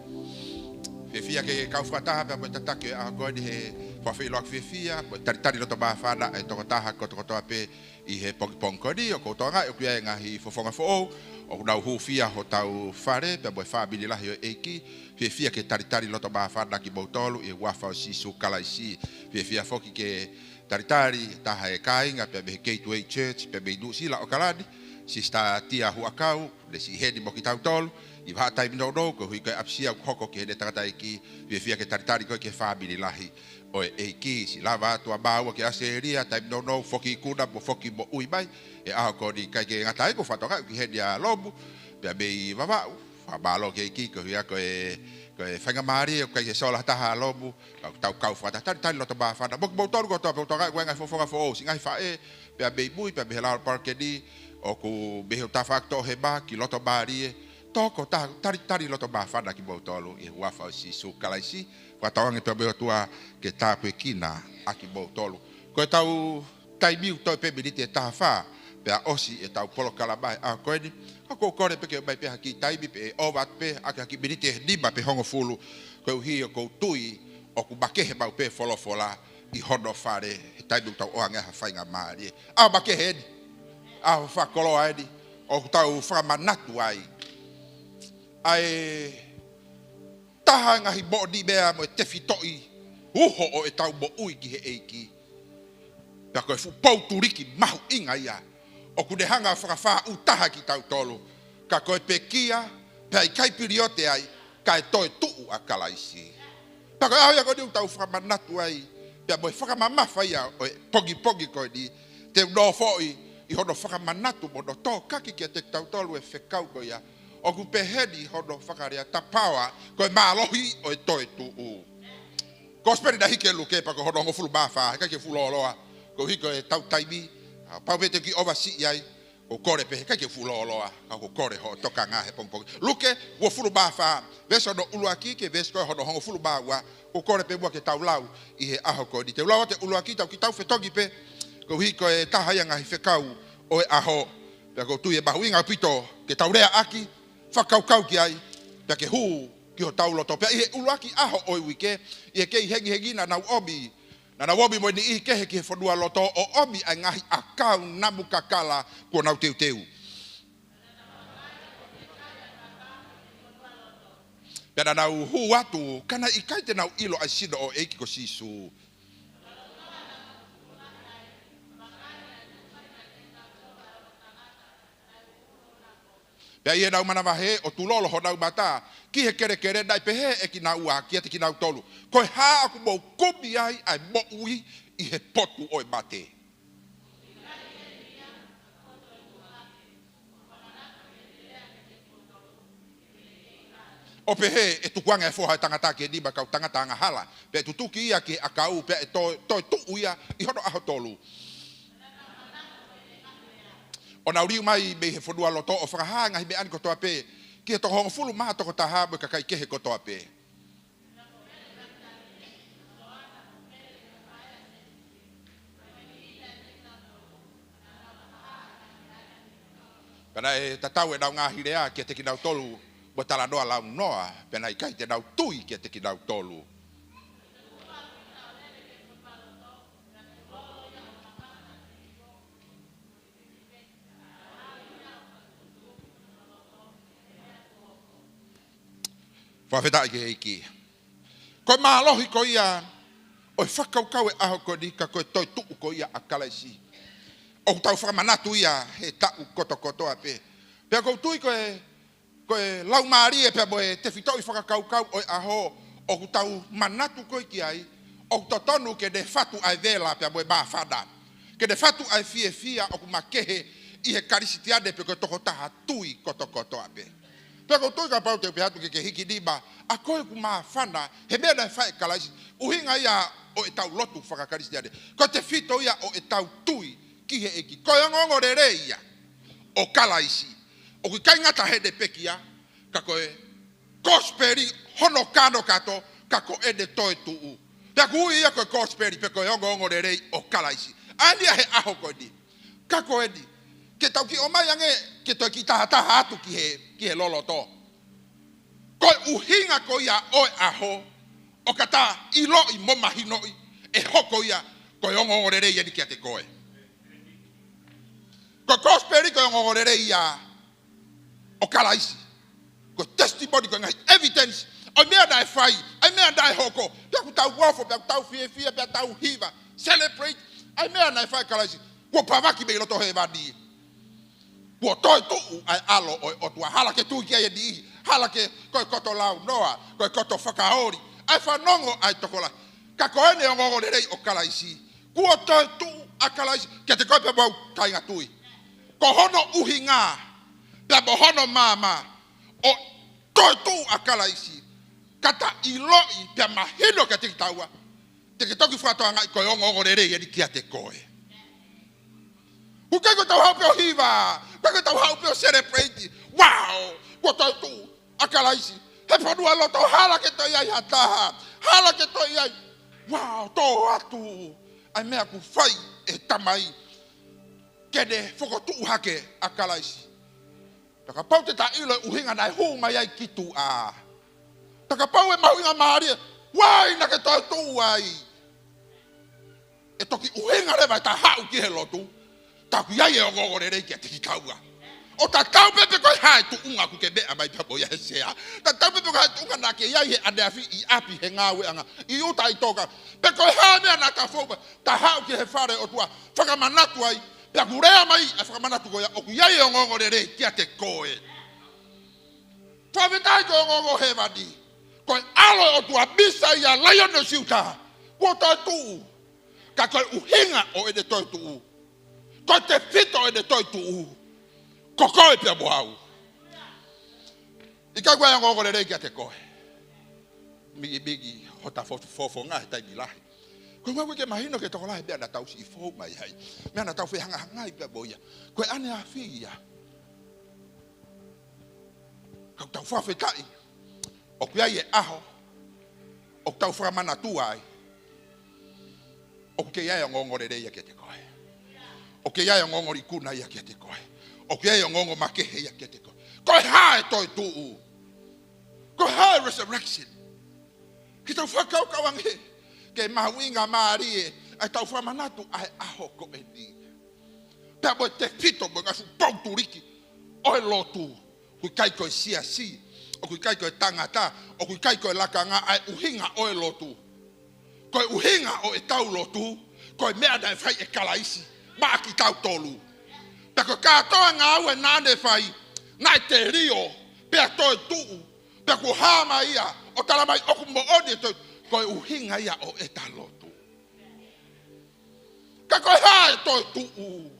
Fiefia ke kau fakataha pea mo e tataki ʻo e ʻaho ko eni he fakafeʻiloaki fiefia, mo e talitali loto māfana ʻa e tokotaha kotokotoa pē ʻi he pongipongi ko eni. ʻOku ou tokangaʻi ʻoku ʻi ai e ngaahi fofonga foʻou ʻoku nau hūfia hotau fale pea mo e fāmili lahi ʻo e ʻEiki. Fiefia ke talitali loto māfana kimoutolu ʻi he huafa ʻo Sīsū Kalaisi. Fiefia foki ke talitali taha e kāinga pea mei he Gateway Church pea mei Nuʻusila ʻAokalani, Sister Tia Huʻakau, naʻe siʻi heni mo kitautolu ʻi ha taimi nounou, koeʻuhi ko e ʻapisia ʻoku hoko ki heʻene tangataʻeiki. Fiefia ke talitali koe ki he fāmili lahi ʻo e ʻEiki. Siʻi lava atu ʻa māua ki ʻAositelēlia, taimi nounou, foki ikuna mo foki moʻui mai. ʻI he ʻaho ko eni, ʻikai ke ngata ai, ʻoku ou fakatokangaʻi ʻoku ʻi heni ʻa Lomu pea mei Vavaʻu. Fakamālō ki he ʻEiki, koeʻuhi ko e, ko e faingamālie ʻoku ʻikai ke sola ha taha ʻa Lomu, ka ʻoku tau kau fakataha. Talitali loto māfana mo kimoutolu kotoa pē. ʻOku ou tokangaʻi ʻoku ʻi ai e ngaahi fofonga foʻou, siʻi ngaahi faʻē pea mei mui pea mei he lalo palokeni, ʻoku mei he tafaʻaki toʻohema ki loto mālie, tokotaha, talitali loto māfana kimoutolu ʻi he huafa ʻo Sīsū Kalaisi. Fakatauange pea mo e ʻOtua ke tāpuekina ʻa kimoutolu. Ko ʻetau taimi ʻoku toe pē miniti ʻe taha fā pea ʻosi ʻetau polokalama he ʻaho ko eni. Ka ʻoku ou kole pē ke ʻomai pē ha kiʻi taimi pē ʻe ʻova atu pē ʻaki ha kiʻi miniti ʻe nima pe hongofulu, koeʻuhi ʻoku ou tui ʻoku makehe maʻu pē folofola ʻi hono fale he taimi ʻoku tau ʻoange ai ha faingamālie. ʻAho makehe eni, ʻaho fakakoloa eni, ʻoku tau fakamanatu ai ʻa e taha e ngaahi moʻoniʻi meʻa mo e tefitoʻi uho ʻo ʻetau moʻui ki he ʻEiki. Pea ko e fuʻu pou tuliki mahuʻinga ia ʻoku ne hanga ʻo fakafāʻūtaha kitautolu, ka ko e pekia, pea ʻikai piliote ai, kae toetuʻu ʻa Kalaisi. Pea ko e ʻaho ia ko eni ʻoku tau fakamanatu ai, pea mo e fakamamafa ia ʻo e pongipongi ko eni, te u nofoʻi ʻi hono fakamanatu mo hono tōkaki kiate kitautolu e fekau ko ia. ʻOku pehē ni hono fakalea, the power, ko e mālohi ʻo e toetuʻu. Kosipeli naʻe hiki ʻe Luke pea ko hono hongofulu mā fā, he ʻikai ke fuʻu lōloa, koeʻuhi ko ʻetau taimi, ʻa, pau pē te u kiʻi ʻova siʻi ai, ʻoku ou kole pē, he ʻikai ke fuʻu lōloa, ka ʻoku ou kole hoʻo tokanga he pongipongi. Luke uofulu mā fā, veesi hono ʻuluaki ki he veesi ko hono hongofulu mā ua, ʻoku ou kole pē muʻa ke tau lau ʻi he ʻaho ko eni. Te u lau atu e ʻuluaki, tau kiʻi tau fetongi pē, koeʻuhi ko e taha ia e ngaahi fekau ʻo e ʻaho. Pea ʻoku ou tui ʻe mahuʻinga ʻaupito ke tau leaʻaki, fakakaukau ki ai, pea ke hū ki hotau loto. Pea ʻi he ʻuluaki ʻaho ʻo e uike, ʻi he kei hengihengi naʻa nau ʻomi, naʻa nau ʻomi mo e niʻihi kehe ki he fonualoto ʻo ʻomi ʻa e ngaahi ʻakau namu kakala kuo nau teuteu. Pea naʻa nau hū atu, ka naʻe ʻikai te nau ʻilo ʻa e sino ʻo e ʻEiki ko Sīsū. Pea ʻi heʻenau manavahē ʻo tulolo honau mata ki he kelekele, naʻe pehē ʻe kinaua kiate kinautolu, ko e hā ʻoku mou kumi ai ʻa e moʻui ʻi he potu ʻo e mate? ʻO pehē ʻe tukuange ʻa e Foha ʻo e Tangata ki he nima ʻo e kau tangata angahala, pea ʻe tutuki ia ki he ʻakau, pea ʻe toe, toetuʻu ia ʻi hono ʻaho tolu. ʻO nau liu mai mei he fonualoto ʻo fakahā e ngaahi meʻa ni kotoa pē ki he toko hongofulu mā toko taha mo e kakai kehe kotoa pē. Pea naʻe tatau ʻenau ngaahi lea kiate kinautolu mo e talanoa launoa, pea naʻe ʻikai te nau tui kiate kinautolu. Fakafetaʻi ki he ʻEiki. Ko e mālohi ko ia ʻo e fakakaukau e ʻaho ko eni, ka ko e toetuʻu ko ia ʻa Kalaisi. ʻOku tau fakamanatu ia he taʻu kotokotoa pē. Pea ʻoku ou tui ko e, ko e laumālie pea mo e tefitoʻi fakakaukau ʻo e ʻaho ʻoku tau manatu ko ē ki ai, ʻoku totonu ke ne fatu ʻa e vela pea mo e māfana, ke ne fatu ʻa e fiefia ʻoku makehe ʻi he Kalisitiane pe ko e tokotaha tui kotokotoa pē. Pea ʻoku ou tui kapau te u pehē atu ke ke hiki nima ʻa koe ʻoku māfana he meʻa naʻe fai ʻe Kalaisi, ʻuhinga ia ʻo ʻetau lotu faka-Kalisitiane, ko e tefito ia ʻo ʻetau tui ki he ʻEiki. Ko e ongoongolelei ia ʻo Kalaisi. ʻOku ʻikai ngata heʻene pekia, ka ko e kosipeli hono kanokato, ka ko ʻene toetuʻu. Pea ʻoku ui ia ko e kosipeli pe ko e ongoongolelei ʻo Kalaisi. ʻA eni ia he ʻaho ko eni. Ka ko eni, ke tau kiʻi ʻomai ange, ke toe kiʻi tahataha atu ki he, ki he loloto. Ko e ʻuhinga ko ia ʻo e ʻaho, ʻoku ta ʻiloʻi mo mahinoʻi, ʻe hoko ia ko e ongoongolelei eni kiate koe. Ko e kosipeli ko e ongoongolelei ia ʻo Kalaisi. Ko e testimony, ko e ngaahi evidence ʻo e meʻa naʻe fai, ʻa e meʻa naʻe hoko. Pea ʻoku tau ofo, pea ʻoku tau fiefia, pea tau hiva, celebrate ʻa e meʻa naʻe fai ʻe Kalaisi. Kuo pāvaki mei loto hēvani. Kuo toetuʻu ʻa e ʻAlo ʻo e ʻOtua. Hala ke tui ki ai e niʻihi, hala ke, ko e koto launoa, ko e koto fakaoli ʻa e fanongo ʻa e tokolahi. Ka ko eni e ongoongolelei ʻo Kalaisi. Kuo toetuʻu ʻa Kalaisi kiate koe pea mo au, kāinga tui. Ko hono ʻuhinga pea mo hono maama ʻo e toetuʻu ʻa Kalaisi, ka ta ʻiloʻi pea mahino kiate kitaua, te ke toki fakatokangaʻi ko e ongoongolelei eni kiate koe. ʻOku ʻikai ko ʻetau haʻu pē ʻo hiva, ʻikai ko ʻetau haʻu pē ʻo celebrate. Wow, kuo toetuʻu ʻa Kalaisi. He fonualoto, hala ke toe ʻi ai ha taha, hala ke toe ʻi ai. Wow, toʻo atu ʻa e meʻa kuo fai ʻe he Tamai ke ne fokotuʻu hake ʻa Kalaisi. Pea kapau te ta ʻilo e ʻuhinga naʻe hū mai ai ki tuʻa, pea kapau e mahuʻinga mālie, why naʻa ke toetuʻu ai? ʻE toki ʻuhinga leva ʻeta haʻu ki he lotu, ta ʻoku ʻi ai e ongoongolelei kiate kitaua. ʻO tatau pē pe ko e hā e tuʻunga ʻoku ke meʻa mai pea mo ia he sea. Tatau pē pe ko e hā e tuʻunga naʻa ke ʻi ai he ʻaneafi, ʻi ʻapi, he ngāueʻanga, ʻi ʻuta, ʻi Tonga. Pe ko e hā e meʻa naʻa ta fou mai, ta haʻu ki he fale ʻo e ʻOtua, fakamanatu ai, pea ʻoku lea mai ʻa e fakamanatu ko ia, ʻoku ʻi ai e ongoongolelei kiate koe. Fakafetaʻi ko e ongoongo hēvani. Ko e ʻAlo ʻo e ʻOtua, Mīsaia, Laione ʻo Siuta, kuo toetuʻu. Ka ko e ʻuhinga ʻo ʻene toetuʻu, ko e tefito ʻo ʻene toetuʻu, ko koe pea mo au. ʻIkai ko e ongoongolelei kiate koe. Mikimiki hota fo-, fofonga he taimi lahi. Ko e ʻuhinga ke mahino ki he tokolahi e meʻa naʻa tau siʻi fou mai ai, meʻa naʻa tau fehangahangai pea mo ia. Ko e ʻaneafi ia. Ka ʻoku tau fakafetaʻi, ʻoku ʻi ai e ʻaho ʻoku tau fakamanatua ai, ʻoku kei ʻi ai e ongoongolelei ia kiate koe. ʻOku kei ʻi ai e ongoongo ikuna ia kiate koe. ʻOku kei ʻi ai e ongoongo makehe ia kiate koe. Ko e hā e toetuʻu? Ko e hā e resurrection? Ke tau fakakaukau ange ki he mahuʻinga mālie ʻa ʻetau fakamanatu ʻa e ʻaho ko eni, pea mo e tefito mo e ngaahi fuʻu pou tuliki ʻo e lotu. ʻOku ʻikai ko e siasi, ʻoku ʻikai ko e tangata, ʻoku ʻikai ko e lakanga ʻa e ʻuhinga ʻo e lotu. Ko e ʻuhinga ʻo ʻetau lotu, ko e meʻa naʻe fai ʻe Kalaisi maʻa kitautolu. Pea ko e kātoa e ngāue naʻa ne fai, naʻe telio pea toetuʻu, pea kuo hā mai ia ʻo tala mai ʻoku moʻoni e toe, ko e ʻuhinga ia ʻo ʻeta lotu. Ka ko e hā e toetuʻu?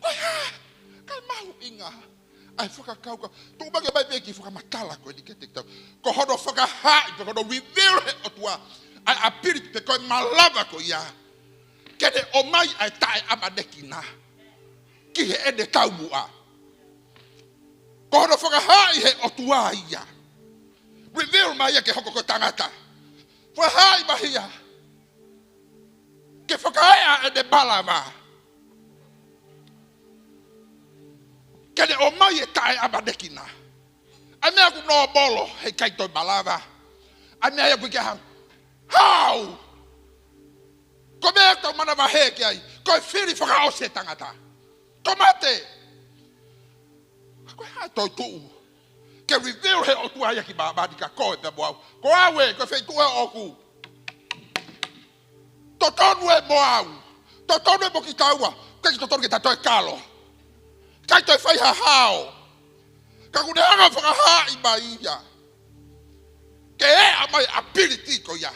Ko e hā? Kae mahuʻinga ʻa e fakakaukau. Tuku mai ke ʻomai pē kiʻi fakamatala ko eni kiate kitaua. Ko hono fakahaaʻi pe ko hono reveal he ʻOtua ʻa e ability pe ko e malava ko ia ke ne ʻomai ʻa e taʻeʻamanekina ki heʻene taumuʻa. Ko hono fakahaaʻi he ʻOtua ia. Reveal mai ia ke hoko ko e tangata. Fakahaaʻi mai ia ke fakaeʻa ʻene malava ke ne ʻomai e taʻeʻamanekina. ʻA e meʻa ʻoku nōmolo, heʻikai toe malava. ʻA e meʻa ia ʻoku ʻikai ke hau. Hau! Ko e meʻa ʻoku tau manavahē ki ai, ko e fili fakaʻosi e tangata. Ko e mate. Ka ko e hā e toetuʻu? Ke reveal he ʻOtua ia ki māmani kia koe pea mo au. Ko au ē, ko e feituʻu ē ʻoʻoku. Totonu ē mo au. Totonu ē mo kitaua. ʻIkai ke totonu ke ta toe kalo. ʻIkai toe fai ha hao. Ka ʻoku ne hanga ʻo fakahaaʻi mai ia ke eʻa mai e ability ko ia.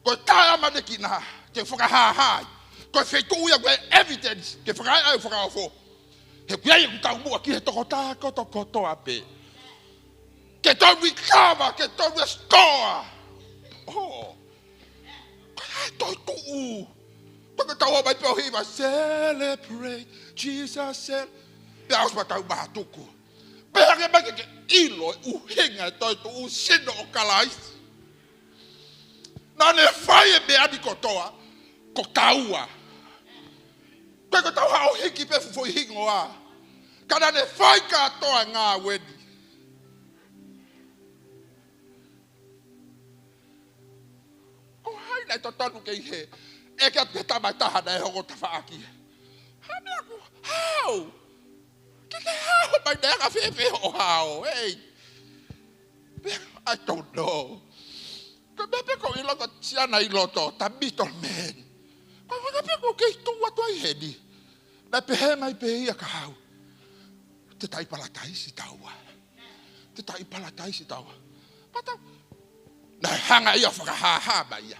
Ko e taʻeʻamanekina ke fakahāhā ai. Ko e feituʻu ia ko e evidence ke fakaeʻa ai ʻo fakaofo. He ʻoku ʻi ai ʻeku taumuʻa ki he tokotaha kotokotoa pē. Ke tau recover, ke tau restore. Oh. Ko e hā e toetuʻu? Ko e tau ō mai pē ʻo hiva, celebrate Jesus, cel-, pea ʻosi pea tau mātuku. Pea hangē mai ke ke ʻilo e ʻuhinga e toetuʻu sino ʻo Kalaisi. Naʻa ne fai e meʻa ni kotoa, ko taua. Ko e ko tau hao hiki pē fuʻu foʻi hingoa. Ka naʻa ne fai kātoa e ngāue ni. Ko hai naʻe totonu ke ʻi hē? ʻEke atu ki he tama ʻe taha naʻe hoko ʻo tafaʻaki. Ha meʻa ʻoku hao. Ke ke hao mai naʻe anga fēfē hoʻo hao, ei. Pea, I don't know. Ko e meʻa pē ʻoku ou ʻilo ko e siana ʻi loto, the middleman. Ko e meʻa pē ʻoku ou kei tuʻu atu ai heni. Naʻe pehē mai pē ia kia au. Te tai palataisi taua. Te tai palataisi taua. Pea tau. Naʻe hanga ia ʻo fakahāhā mai ia.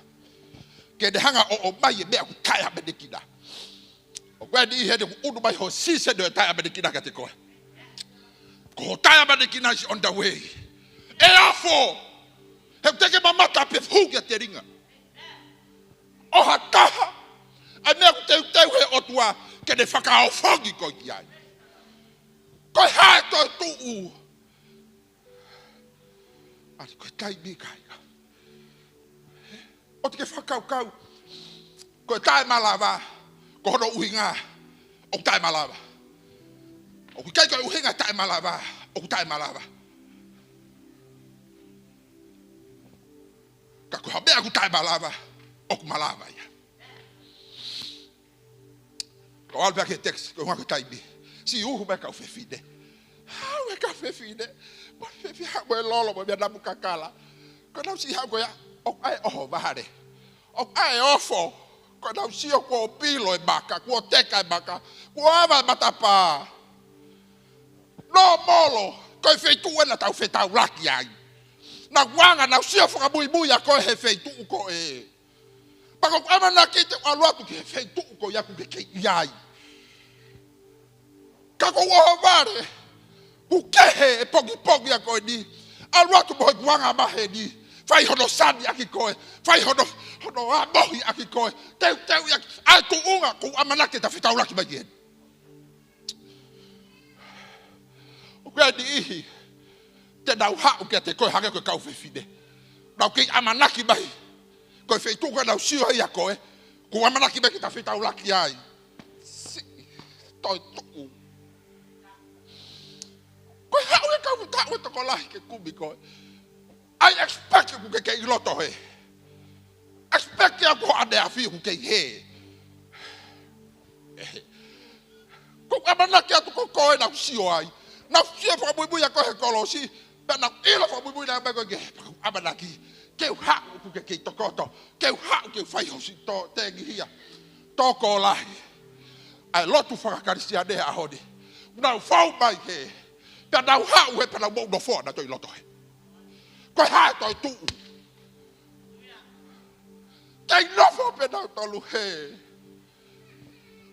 Ke ne hanga ʻo ʻomai e meʻa ʻoku taʻeʻamanekina. ʻOku ʻi ai e niʻihi heni ʻoku ʻunu mai ho season ʻo e taʻeʻamanekina kiate koe. Ko hoʻo taʻeʻamanekina is on the way. ʻE ofo. He ʻoku teʻeki mamata pē fuhu ki he telinga. ʻO ha taha. ʻA e meʻa ʻoku teuteu he ʻOtua ke ne fakaofongi koe ki ai. Ko e hā e toetuʻu. ʻAli ko e taimi kāinga. ʻOua te ke fakakaukau. Ko e taʻemalava. Ko hono ʻuhinga. ʻOku taʻemalava. ʻOku ʻikai ko e ʻuhinga taʻemalava. ʻOku taʻemalava. Ka ko ha meʻa ʻoku taʻemalava. ʻOku malava ia. Ko e ʻalu pē ki he text, ko e ngaahi taimi. Siʻi uhu mai kau fefine. Hau e kau fefine. Mo e fefine hau mo e lolo, mo e meʻa namu kakala. Ko ʻenau siʻi hau ko ia, ʻoku ʻai ʻohovale. ʻOku ʻai ofo. Ko ʻenau sio kuo pilo e maka, kuo teka e maka, kuo ava e matapā. Nōmolo, ko e feituʻu ena tau fetaulaki ai. Naʻa ku anga, naʻa ku sio fakamuimui ʻa koe he feituʻu ko ē. Pea ko ʻeku ʻamanaki te u ʻalu atu ki he feituʻu ko ia ʻoku ke kei ʻi ai. Ka ko ʻeku ʻohovale, ʻoku kehe e pongipongi ʻa koe ni. ʻAlu atu mo hoku anga maheni. Fai hono sani ʻaki koe. Fai hono, hono ʻamohi ʻaki koe. Teuteu ʻaki. ʻA e tuʻunga, ko ʻeku ʻamanaki te ta fetaulaki mai ki heni. ʻOku ʻi ai e niʻihi, te nau haʻu kiate koe hangē ko e kau fefine. Nau kei ʻamanaki mai. Ko e feituʻu ko ē naʻa nau sio ai ʻa koe, ko ʻeku ʻamanaki mai ke ta fetaulaki ai. Siʻi, toetuʻu. Ko e haʻu e kau taʻu e tokolahi ke kumi koe. I expect ʻoku ke kei ʻi loto hē. Expect ʻoku ʻaneafi ʻoku kei hē. Ko ʻeku ʻamanaki atu ko koe naʻa ku sio ai. Naʻa ku sio fakamuimui ʻa koe he kolosi. Pea naʻa ku ʻilo fakamuimui naʻe ʻomai koe ki he, pea ko ʻeku ʻamanaki. Ke u haʻu ʻoku ke kei tokoto. Ke u haʻu ke u fai hosi tō, tengihia. Tokolahi. ʻA e lotu faka-Kalisitiane he ʻaho ni. Nau fou mai hē. Pea nau haʻu hē pea nau mou nofo nautolu ʻi loto hē. Ko e hā e toetuʻu. Kei nofo pē nautolu hē.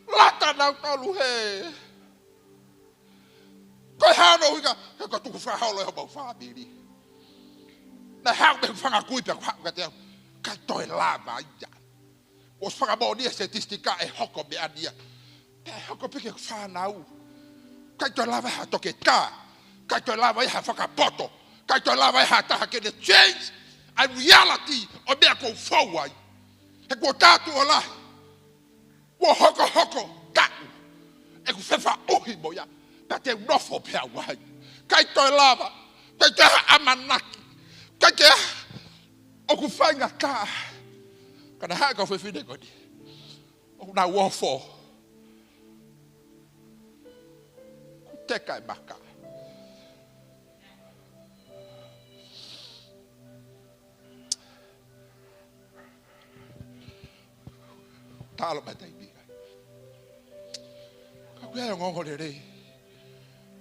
Lata nautolu hē. Ko e hā hono ʻuhinga, he ko e tukufakaholo ʻe homau fāmili. Naʻe haʻu mei he fanga kui pea ko e haʻu kiate au. ʻIkai toe lava ia. ʻOsi fakamoʻoni e statistika ʻe hoko meʻa ni ia. Pea ʻe hoko pē ki he fānau. ʻIkai toe lava ha toketā. ʻIkai toe lava ia ha fakapoto. ʻIkai toe lava ia ha taha ke ne change ʻa e reality ʻo e meʻa ʻoku ou fou ai. He kuo tā tuʻo lahi. Kuo hokohoko taʻu ʻeku fefaʻuhi mo ia, pea te u nofo pē au ai. ʻIkai toe lava, ʻikai toe ha ʻamanaki, ʻikai toe ha ʻoku faingataʻa. Ka naʻe haʻu e kau fefine ko eni, ʻoku nau ofo. Kuo teka e maka. Talo mai taimi kai. Ka ʻoku ʻi ai e ongoongolelei.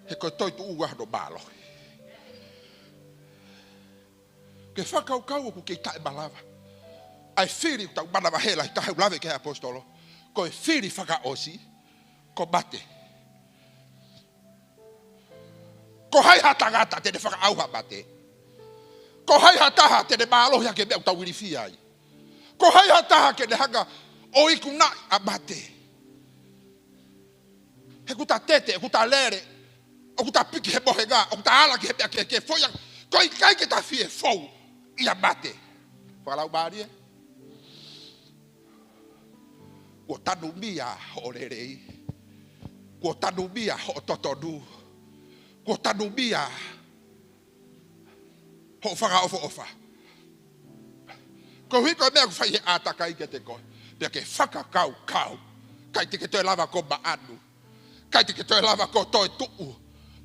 He ko e toetuʻu ʻa hono mālohi. Ke fakakaukau ʻoku kei taʻemalava. ʻA e fili ʻoku tau manavahē lahi taha ʻoku lave ki ai e ʻaposetolo. Ko e fili fakaʻosi. Ko mate. Ko hai ha tangata te ne fakaʻauha mate? Ko hai ha taha te ne mālohi hake meʻa ʻoku tau ilifia ai? Ko hai ha taha ke ne hanga ʻo ikunaʻi ʻa mate? He ʻoku ta tete, ʻoku ta lele, ʻoku ta piki he mohenga, ʻoku ta ala ki he meʻa kehekehe foʻi ʻa, ko e ʻikai ke ta fie fou ia mate. Fakalaumālie. Kuo tanumia hoʻo lelei. Kuo tanumia hoʻo totonu. Kuo tanumia hoʻo fakaʻofoʻofa. Koeʻuhi ko e meʻa ʻoku fai he ʻātakai kiate koe. Pea ke fakakaukau. ʻIkai te ke toe lava ʻo maʻanu. ʻIkai te ke toe lava ʻo toe tuʻu.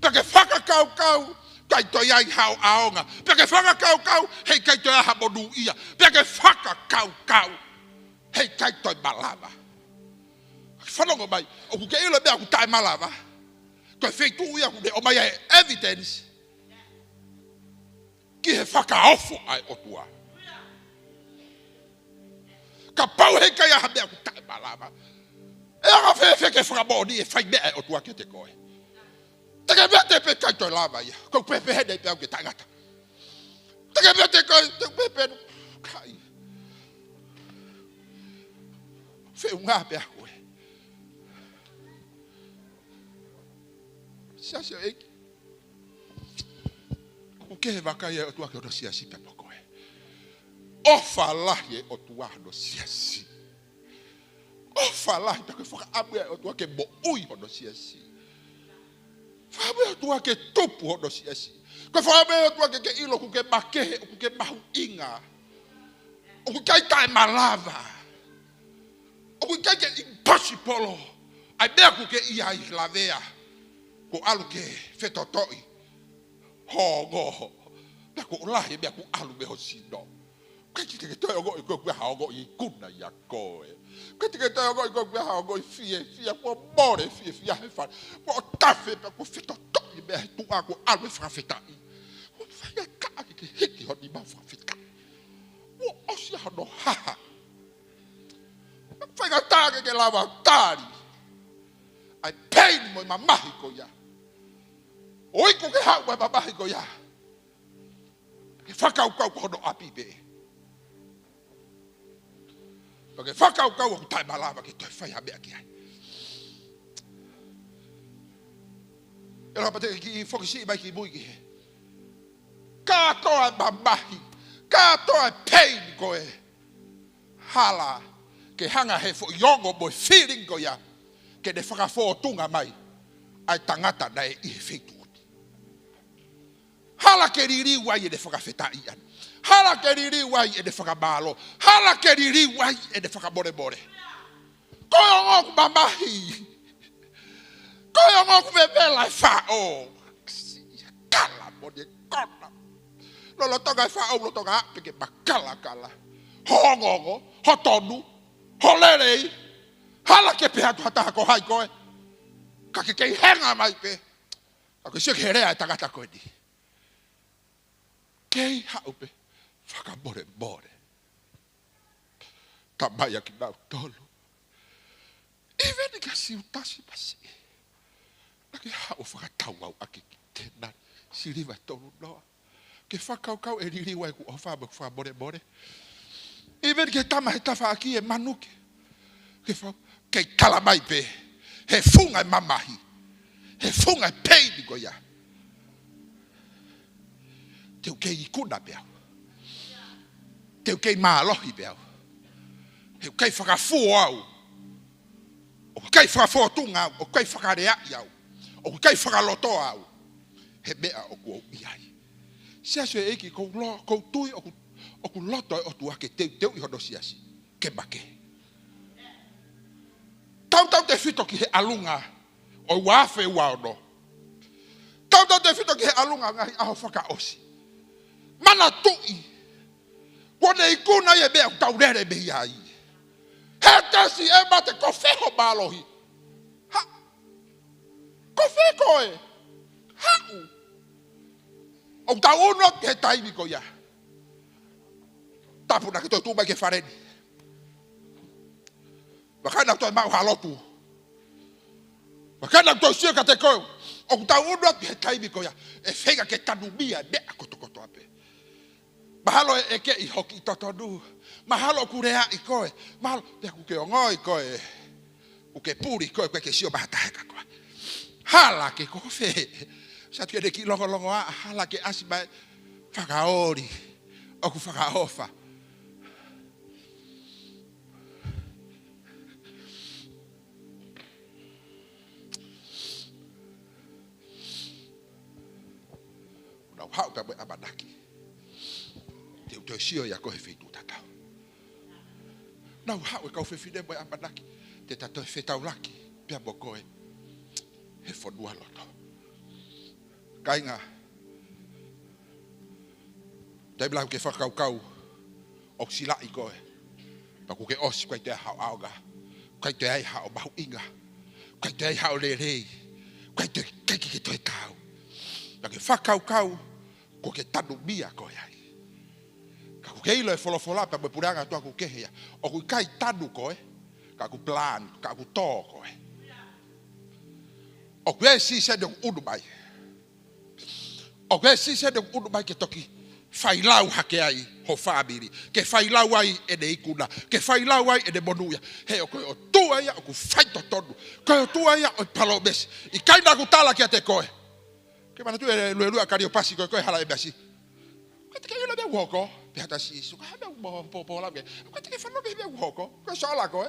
Pea ke fakakaukau. ʻIkai toe ʻi ai haʻo ʻaonga. Pea ke fakakaukau. Heʻikai toe ʻi ai ha monūʻia. Pea ke fakakaukau. Heʻikai toe malava. Fanongo mai, ʻoku ke ʻilo e meʻa ʻoku taʻemalava. Ko e feituʻu ia ʻoku ne ʻomai ai e evidence ki he fakaofo ʻa e ʻOtua. Kapau heʻikai ha meʻa ʻoku taʻemalava, ʻe anga fēfē ke fakamoʻoni e fai meʻa ʻa e ʻOtua kiate koe? Te ke vete pē ʻikai toe lava ia. Ko e pehē pē heni pē au ke taʻengata. Te ke vete ʻikai, te ke pehē pē ʻikai. Feʻunga pē au ē. Siasi ʻo e ʻEiki. ʻOku ke vakai ʻa e ʻOtua ki hono siasi pea mo koe. ʻOfa lahi e ʻOtua hono siasi. ʻOfa lahi, pea ko e fakaʻamu ia ʻa e ʻOtua ke moʻui hono siasi. Fakaʻamu ʻa e ʻOtua ke tupu hono siasi. Ko e fakaʻamu ʻa e ʻOtua ke ke ʻilo ʻoku ke makehe, ʻoku ke mahuʻinga. ʻOku ʻikai taʻemalava. ʻOku ʻikai ke impossible ʻa e meʻa ʻoku ke ʻi ai he lavea. Kuo ʻalu ke fetotoʻi ho ongo. Pea kuo lahi e meʻa kuo ʻalu mei ho sino. ʻIkai te ke toe ongoʻi koe ʻoku ʻi ai ha ongoʻi ikuna ʻia koe. ʻIkai te ke toe ongoʻi koe ʻoku ʻi ai ha ongoʻi fiefia, kuo mole fiefia he fale. Kuo tafe pea kuo fetotoʻi e meʻa he tuʻa kuo ʻalu e fakafetaʻi. Kuo faingataʻa ke ke hiki ho nima fakafetaʻi. Kuo ʻosi ʻa hono haha. Faingataʻa ke ke lava tali ʻa e pain mo e mamahi ko ia. ʻOku ke haʻu mo e mamahi ko ia. Ke fakakaukau ko hono ʻapi pē. Pea ke fakakaukau ʻoku taʻemalava ke toe fai ha meʻa ki ai. ʻE lava pē te ke kiʻi foki siʻi mai ki mui ki he. Kātoa e mamahi. Kātoa e pain ko e. Hala ke hanga he foʻi ongo mo e feeling ko ia. Ke ne fakafōtunga mai. ʻA e tangata naʻe ʻi he feituʻu ni. Hala ke liliu ai ʻene fakafetaʻi ʻana. Hala ke liliu ai ʻene fakamālō. Hala ke liliu ai ʻene fakamolemole. Ko e ongo ʻoku mamahi. Ko e ongo ʻoku vevela e faʻo. Kala mo ne kona. Lolotonga e faʻo, lolotonga ape ke makalakala. Ho ongoongo, ho tonu, ho lelei. Hala ke pehē atu ha taha ko hai koe. Ka ke kei henga mai pē. Ka ke sio ki he lea e tangata ko eni. Kei haʻu pē fakamolemole. Tamai ʻa kinautolu. Even kia Siutasi Masiʻi. Naʻa ke haʻu fakatau au ʻaki ki tena siliva tolu noa. Ke fakakaukau ʻe liliu ai ʻeku ʻofa mo ʻeku fakamolemole. Even ki he tama he tafaʻaki ʻe manuki. Ke fa-, kei tala mai pē. He funga e mamahi. He funga e pain ko ia. Te u kei ikuna pē au. Te u kei mālohi pē au. Te u kei fakafuo au. ʻOku ʻikai fakafōtunga au, ʻoku ʻikai fakaleaʻi au, ʻoku ʻikai fakalotoa au. He meʻa ʻoku ou ʻi ai. Siasi ʻo e ʻEiki, ʻoku ou lo-, ʻoku ou tui, ʻoku, ʻoku loto e ʻOtua ke teuteuʻi hono siasi, ke makehe. Tautautefito ki he ʻalunga ʻo e ua afe ua ono. Tautautefito ki he ʻalunga ngaahi ʻaho fakaʻosi. Manatuʻi. Kuo ne ikuna ʻi he meʻa ʻoku tau lele mei ai. He tesi e mate ko fē ho mālohi. Ha? Ko fē koe? Haʻu. ʻOku tau unu atu he taimi ko ia. Tapu naʻa ke toe tuʻu mai ki he fale ni. Vakai naʻa toe maʻu ha lotu. Vakai naʻa toe sio kiate koe. ʻOku tau unu atu he taimi ko ia. ʻE feinga ke tanumia e meʻa kotokotoa pē. Mahalo ʻe, ʻe ke ʻi hoki ʻi totonu. Mahalo ʻoku leaʻi koe. Mahalo, pea ʻoku ke ongoʻi koe. ʻOku ke puli koe, ʻoku ke sio mai ha taha ka koe. Hala ke ko fē. Sa tuke ne ki longolongo a, hala ke ʻasi mai. Fakaoli. ʻOku fakaʻofa. Haʻu pea mo e ʻamanaki te u toe sio ʻia koe he feituʻu tatau. Nau haʻu e kau fefine mo e ʻamanaki te ta toe fetaulaki pea mo koe he fonualoto. Kāinga, taimi lahi ʻoku ke fakakaukau ʻoku silaʻi koe, pea kuo ke ʻosi, ʻikai toe ai haʻo ʻaonga, ʻikai toe ai haʻo mahuʻinga, ʻikai toe ai haʻo lelei, ʻikai toe, ʻikai ke ke toe taau. Pea ke fakakaukau kuo ke tanumia koe ai. Ka ʻoku ke ʻilo ʻe he folofola pea mo e puleʻanga ʻo e ʻOtua ʻoku kehe ia. ʻOku ʻikai tanu koe, ka ʻoku plan, ka ʻoku tō koe. ʻOku ʻi ai e sīseni ʻoku ʻunu mai. ʻOku ʻi ai e sīseni ʻoku ʻunu mai ke toki failau hake ai ho fāmili, ke failau ai ʻene ikuna, ke failau ai ʻene monūʻia. He ko e ʻOtua ia ʻoku faitotonu. Ko e ʻOtua ia ʻo e palōmesi. ʻIkai naʻa ku tala kiate koe? Ke manatuʻi e luelue ʻa Kaliopasi ko ē, ko e hala ʻe measi. ʻOku ʻikai te ke ʻilo e meʻa ʻoku hoko. Pehē atu ʻa Sīsū, ko e hā e meʻa ʻoku mo-, po-, pola ke. ʻOku ʻikai te ke fanongo ki he meʻa ʻoku hoko. Ko e sola koe.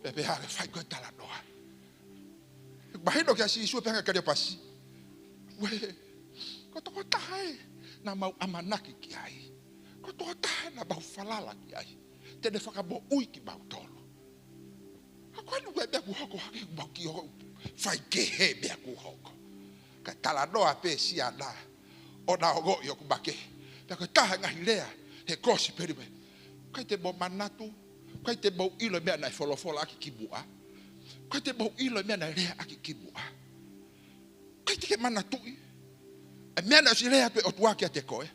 Pea pehē hake fai ko e talanoa. Mahino kia Sīsū, pehē ange ʻe Kaliopasi, uē, ko e tokotaha ē naʻa mau ʻamanaki ki ai. Ko e tokotaha ē naʻa mau falala ki ai. Te ne fakamoʻui kimautolu. Ka ko eni ko e meʻa ʻoku hoko hake, ʻoku mau kiʻi hoko, fai kehe e meʻa ʻoku hoko. Ka talanoa pē siana, ʻo na ongoʻi ʻoku makehe. Pea ko e taha e ngaahi lea he kosipeli mai. ʻIkai te mou manatu, ʻikai te mou ʻilo e meʻa naʻe folofola ʻaki kimuʻa. ʻIkai te mou ʻilo e meʻa naʻe lea ʻaki kimuʻa. ʻIkai te ke manatuʻi e meʻa naʻe ʻosi lea atu e ʻOtua kiate koe.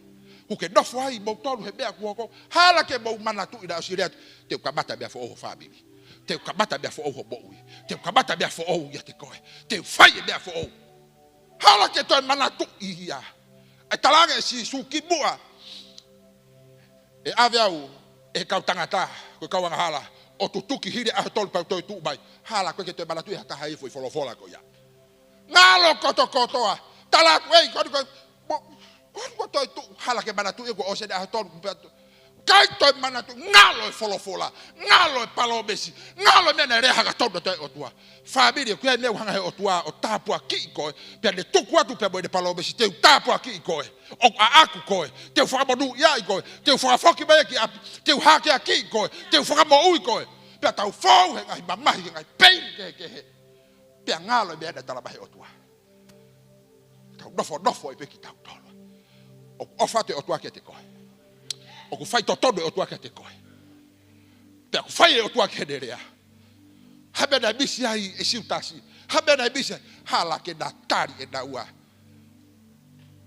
Kuo ke nofo ai moutolu he meʻa ʻoku hoko. Hala ke mou manatuʻi naʻe ʻosi lea atu, te u kamata e meʻa foʻou ho fāmili. Te u kamata e meʻa foʻou ho moʻui. Te u kamata e meʻa foʻou ʻiate koe. Te u fai e meʻa foʻou. Hala ke toe manatuʻi ia. ʻE talaange ʻe Sīsū kimuʻa ʻe ʻave au ʻe he kau tangata, ko e kau angahala, ʻo tutuki hili e ʻaho ʻe tolu pea u toe tuʻu mai. Hala, ʻoku ʻikai ke toe manatuʻi ha taha ia e foʻi folofola ko ia. Ngalo kotokotoa. Tala atu, ei, ko eni ko e, mo, ko eni ko e toe tuʻu, hala ke manatuʻi kuo ʻosi eni e ʻaho ʻe tolu pea toe. ʻIkai toe manatuʻi, ngalo e folofola, ngalo e palōmesi, ngalo e meʻa naʻe lea hake tonu atu e ʻOtua. Fāmili, ʻoku ʻi ai e meʻa ʻoku hanga ʻe he ʻOtua ʻo tāpuakiʻi koe, pea ne tuku atu pea mo ʻene palōmesi, te u tāpuakiʻi koe. ʻOku ʻaʻaku koe, te u fakamonūʻiaʻi koe, te u fakafoki mai ki ʻapi, te u hākeakiʻi koe, te u fakamoʻui koe. Pea tau fou he ngaahi mamahi, he ngaahi peini kehekehe. Pea ngalo e meʻa naʻe tala mai ʻe he ʻOtua. Tau nofonofo ai pē kitautolu. ʻOku ʻofa atu e ʻOtua kiate koe. ʻOku faitotonu e ʻOtua kiate koe. Pea ʻoku fai e ʻOtua ki heʻene lea. Ha meʻa naʻe misi ai ʻe Siutasi. Ha meʻa naʻe misi ai. Hala ke na tali ʻe naua.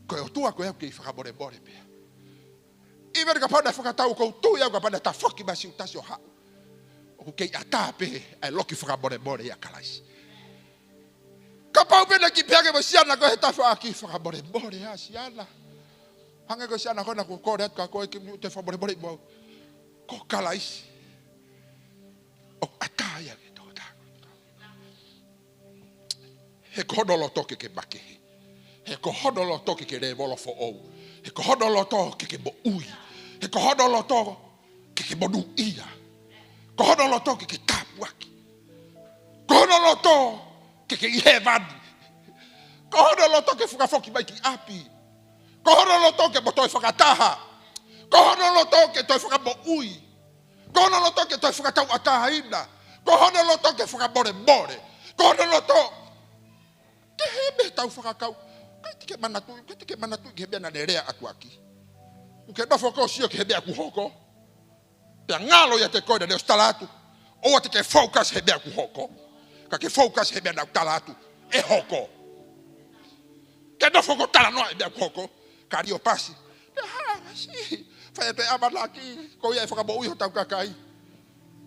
Ko e ʻOtua ko ē ʻoku kei fakamolemole pē. Even kapau naʻe fakatau, ʻoku ou tui au kapau naʻe tafoki mai ʻa Siutasi ʻo haʻu, ʻoku kei ʻatā pē ʻa e loki fakamolemole ʻia Kalaisi. Kapau pē naʻe kiʻi pehē ange mo e siana ko ē he tafaʻaki, fakamolemole ā siana. Hangē ko e siana ko ena kuo kole atu kia koe ke u toe fakamolemole mo au. Ko Kalaisi. ʻOku ʻatā ia ki he tokotaha. He ko hono loto ke ke makehe. He ko hono loto ke ke lēvolo foʻou. He ko hono loto ke ke moʻui. He ko hono loto ke ke monūʻia. Ko hono loto ke ke tāpuaki. Ko hono loto ke ke ʻi hēvani. Ko hono loto ke fakafoki mai ki ʻapi. Ko hono loto ke mo toe fakataha. Ko hono loto ke toe fakamoʻui. Ko hono loto ke toe fakatauʻatāina. Ko hono loto ke fakamolemole. Ko hono loto ke he meʻa tau fakakau. ʻIkai te ke manatuʻi, ʻikai te ke manatuʻi ki he meʻa naʻa ne lea atu ʻaki. ʻOku ke nofo koe ʻo sio ki he meʻa ʻoku hoko. Pea ngalo ʻiate koe naʻa ne ʻosi tala atu. ʻOua te ke focus he meʻa ʻoku hoko. Ka ke focus he meʻa naʻa ku tala atu ʻe hoko. Ke nofo koe ʻo talanoa e meʻa ʻoku hoko. Kaliopasi. Pea hā, si, fai pē ʻamanaki, ko ia ʻe fakamoʻui hotau kakai.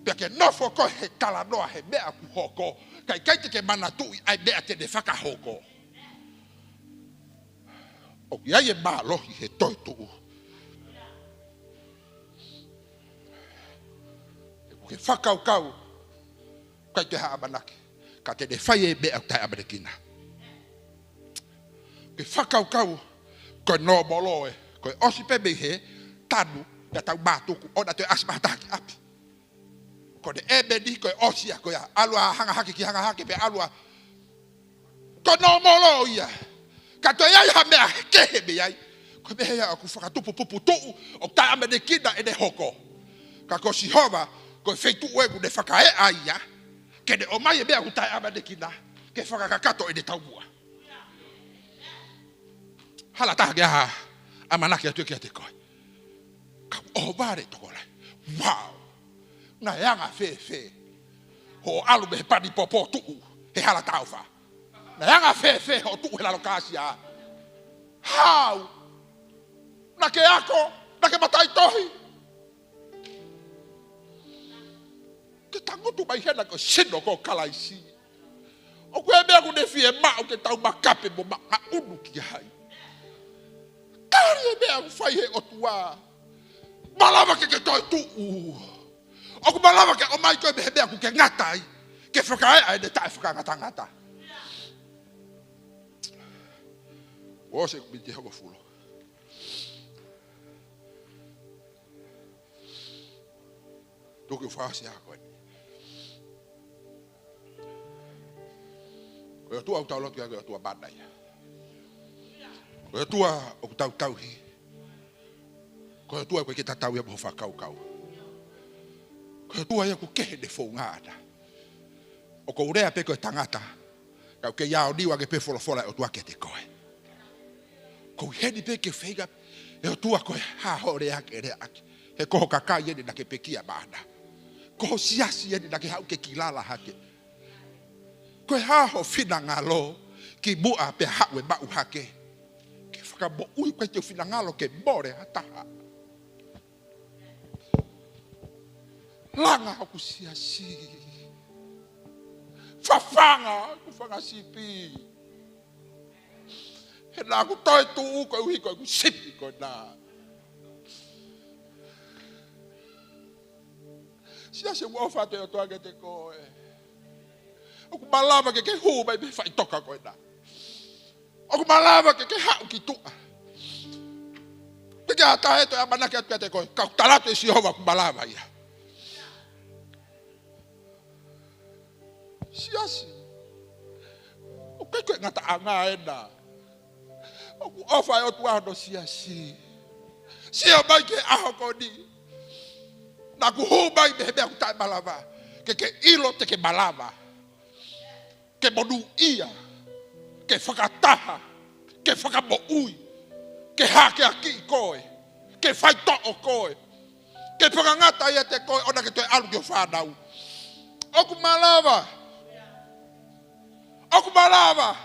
Pea ke nofo koe he talanoa he meʻa ʻoku hoko. Ka ʻikai te ke manatuʻi ʻa e meʻa te ne fakahoko. ʻOku ʻi ai e mālohi he toetuʻu. ʻOku ke fakakaukau ʻikai te ha ʻamanaki, ka te ne fai e meʻa ʻoku taʻeʻamanekina. Ke fakakaukau ko e nōmolo ē, ko e ʻosi pē mei he tanu, pea tau mātuku, ʻoua toe ʻasi mai ha taha ki ʻapi. Ko ʻene ʻēmeni ko e ʻosi ia, ko ia, ʻalu ʻa hanga hake ki hanga hake, pea ʻalu ʻa, ko e nōmolo ia. Ka toe ʻi ai ha meʻa kehe mei ai, ko e meʻa ia ʻoku fakatupu puputuʻu, ʻoku taʻeʻamanekina ʻene hoko. Ka ko Sihova, ko e feituʻu ʻoku ne fakaeʻa ia ke ne ʻomai e meʻa ʻoku taʻeʻamanekina ke fakakakato ʻene taumuʻa. Hala taha ke ʻamanaki atu kiate koe. Kau ʻohovale tokolahi. Wow. Naʻe anga fēfē hoʻo ʻalu mei he pani popo tuʻu he hala taofa? Naʻe anga fēfē hoʻo tuʻu he lalo kāsia? Hau. Naʻa ke ako, naʻa ke mataʻitohi. Ke tangutu mai hena ko e sino ko Kalaisi. ʻOku ʻi ai e meʻa ʻoku ne fiemaʻu ke tau makape mo maʻunuʻunu ki ai. Tali e meʻa ʻoku fai he ʻOtua. Malava ke ke toetuʻu. ʻOku malava ke ʻomai koe mei he meʻa ʻoku ke ngata ai, ke fakaeʻa ʻene taʻefakangatangata. Kuo ʻosi ʻeku miniti ʻe hongofulu. Tuku ke u fakaʻosi ʻa ko eni. Ko e ʻOtua ʻoku tau lotu ki ai, ko e ʻOtua mana ia. Ko e ʻOtua ʻoku tau tauhi. Ko e ʻOtua ʻoku ʻikai ke tatau ia mo ho fakakaukau. Ko e ʻOtua ia ʻoku kehe ʻene founga ʻana. ʻOku ou lea pē ko e tangata, ka ʻoku kei aoniu ange pē folofola ʻa e ʻOtua kiate koe. Ko e heni pē ke feinga e ʻOtua ko e hā hoʻo lea ke leaʻaki. He ko ho kakai eni naʻa ke pekia maʻana. Ko ho siasi eni naʻa ke haʻu ke kilala hake. Ko e hā ho finangalo kimuʻa pea haʻu e maʻu hake? Ke fakamoʻui, ʻoku ʻikai te u finangalo ke mole ha taha. Langa hoku siasi. Fafanga hoku fanga sipi. He naʻa ku toetuʻu koeʻuhi ko ʻeku sipi ko ena. Siasi, ʻoku ʻofa atu e ʻOtua kiate koe. ʻOku malava ke ke hū mai mei he faʻitoka ko ena. ʻOku malava ke ke haʻu ki tuʻa. Pea ke ʻatā e toe ʻamanaki atu kiate koe. Ka ʻoku tala atu ʻe Sihova ʻoku malava ia. Siasi, ʻoku ʻikai ko e ngataʻanga ena. ʻOku ʻofa e ʻOtua hono siasi. Sio mai ki he ʻaho ko eni. Naʻa ku hū mai mei he meʻa ʻoku taʻemalava, ke ke ʻilo te ke malava. Ke monūʻia, ke fakataha, ke fakamoʻui, ke hākeakiʻi koe, ke faitoʻo koe, ke fakangata ʻiate koe ʻo naʻa ke toe ʻalu ki ho fānau. ʻOku malava. ʻOku malava.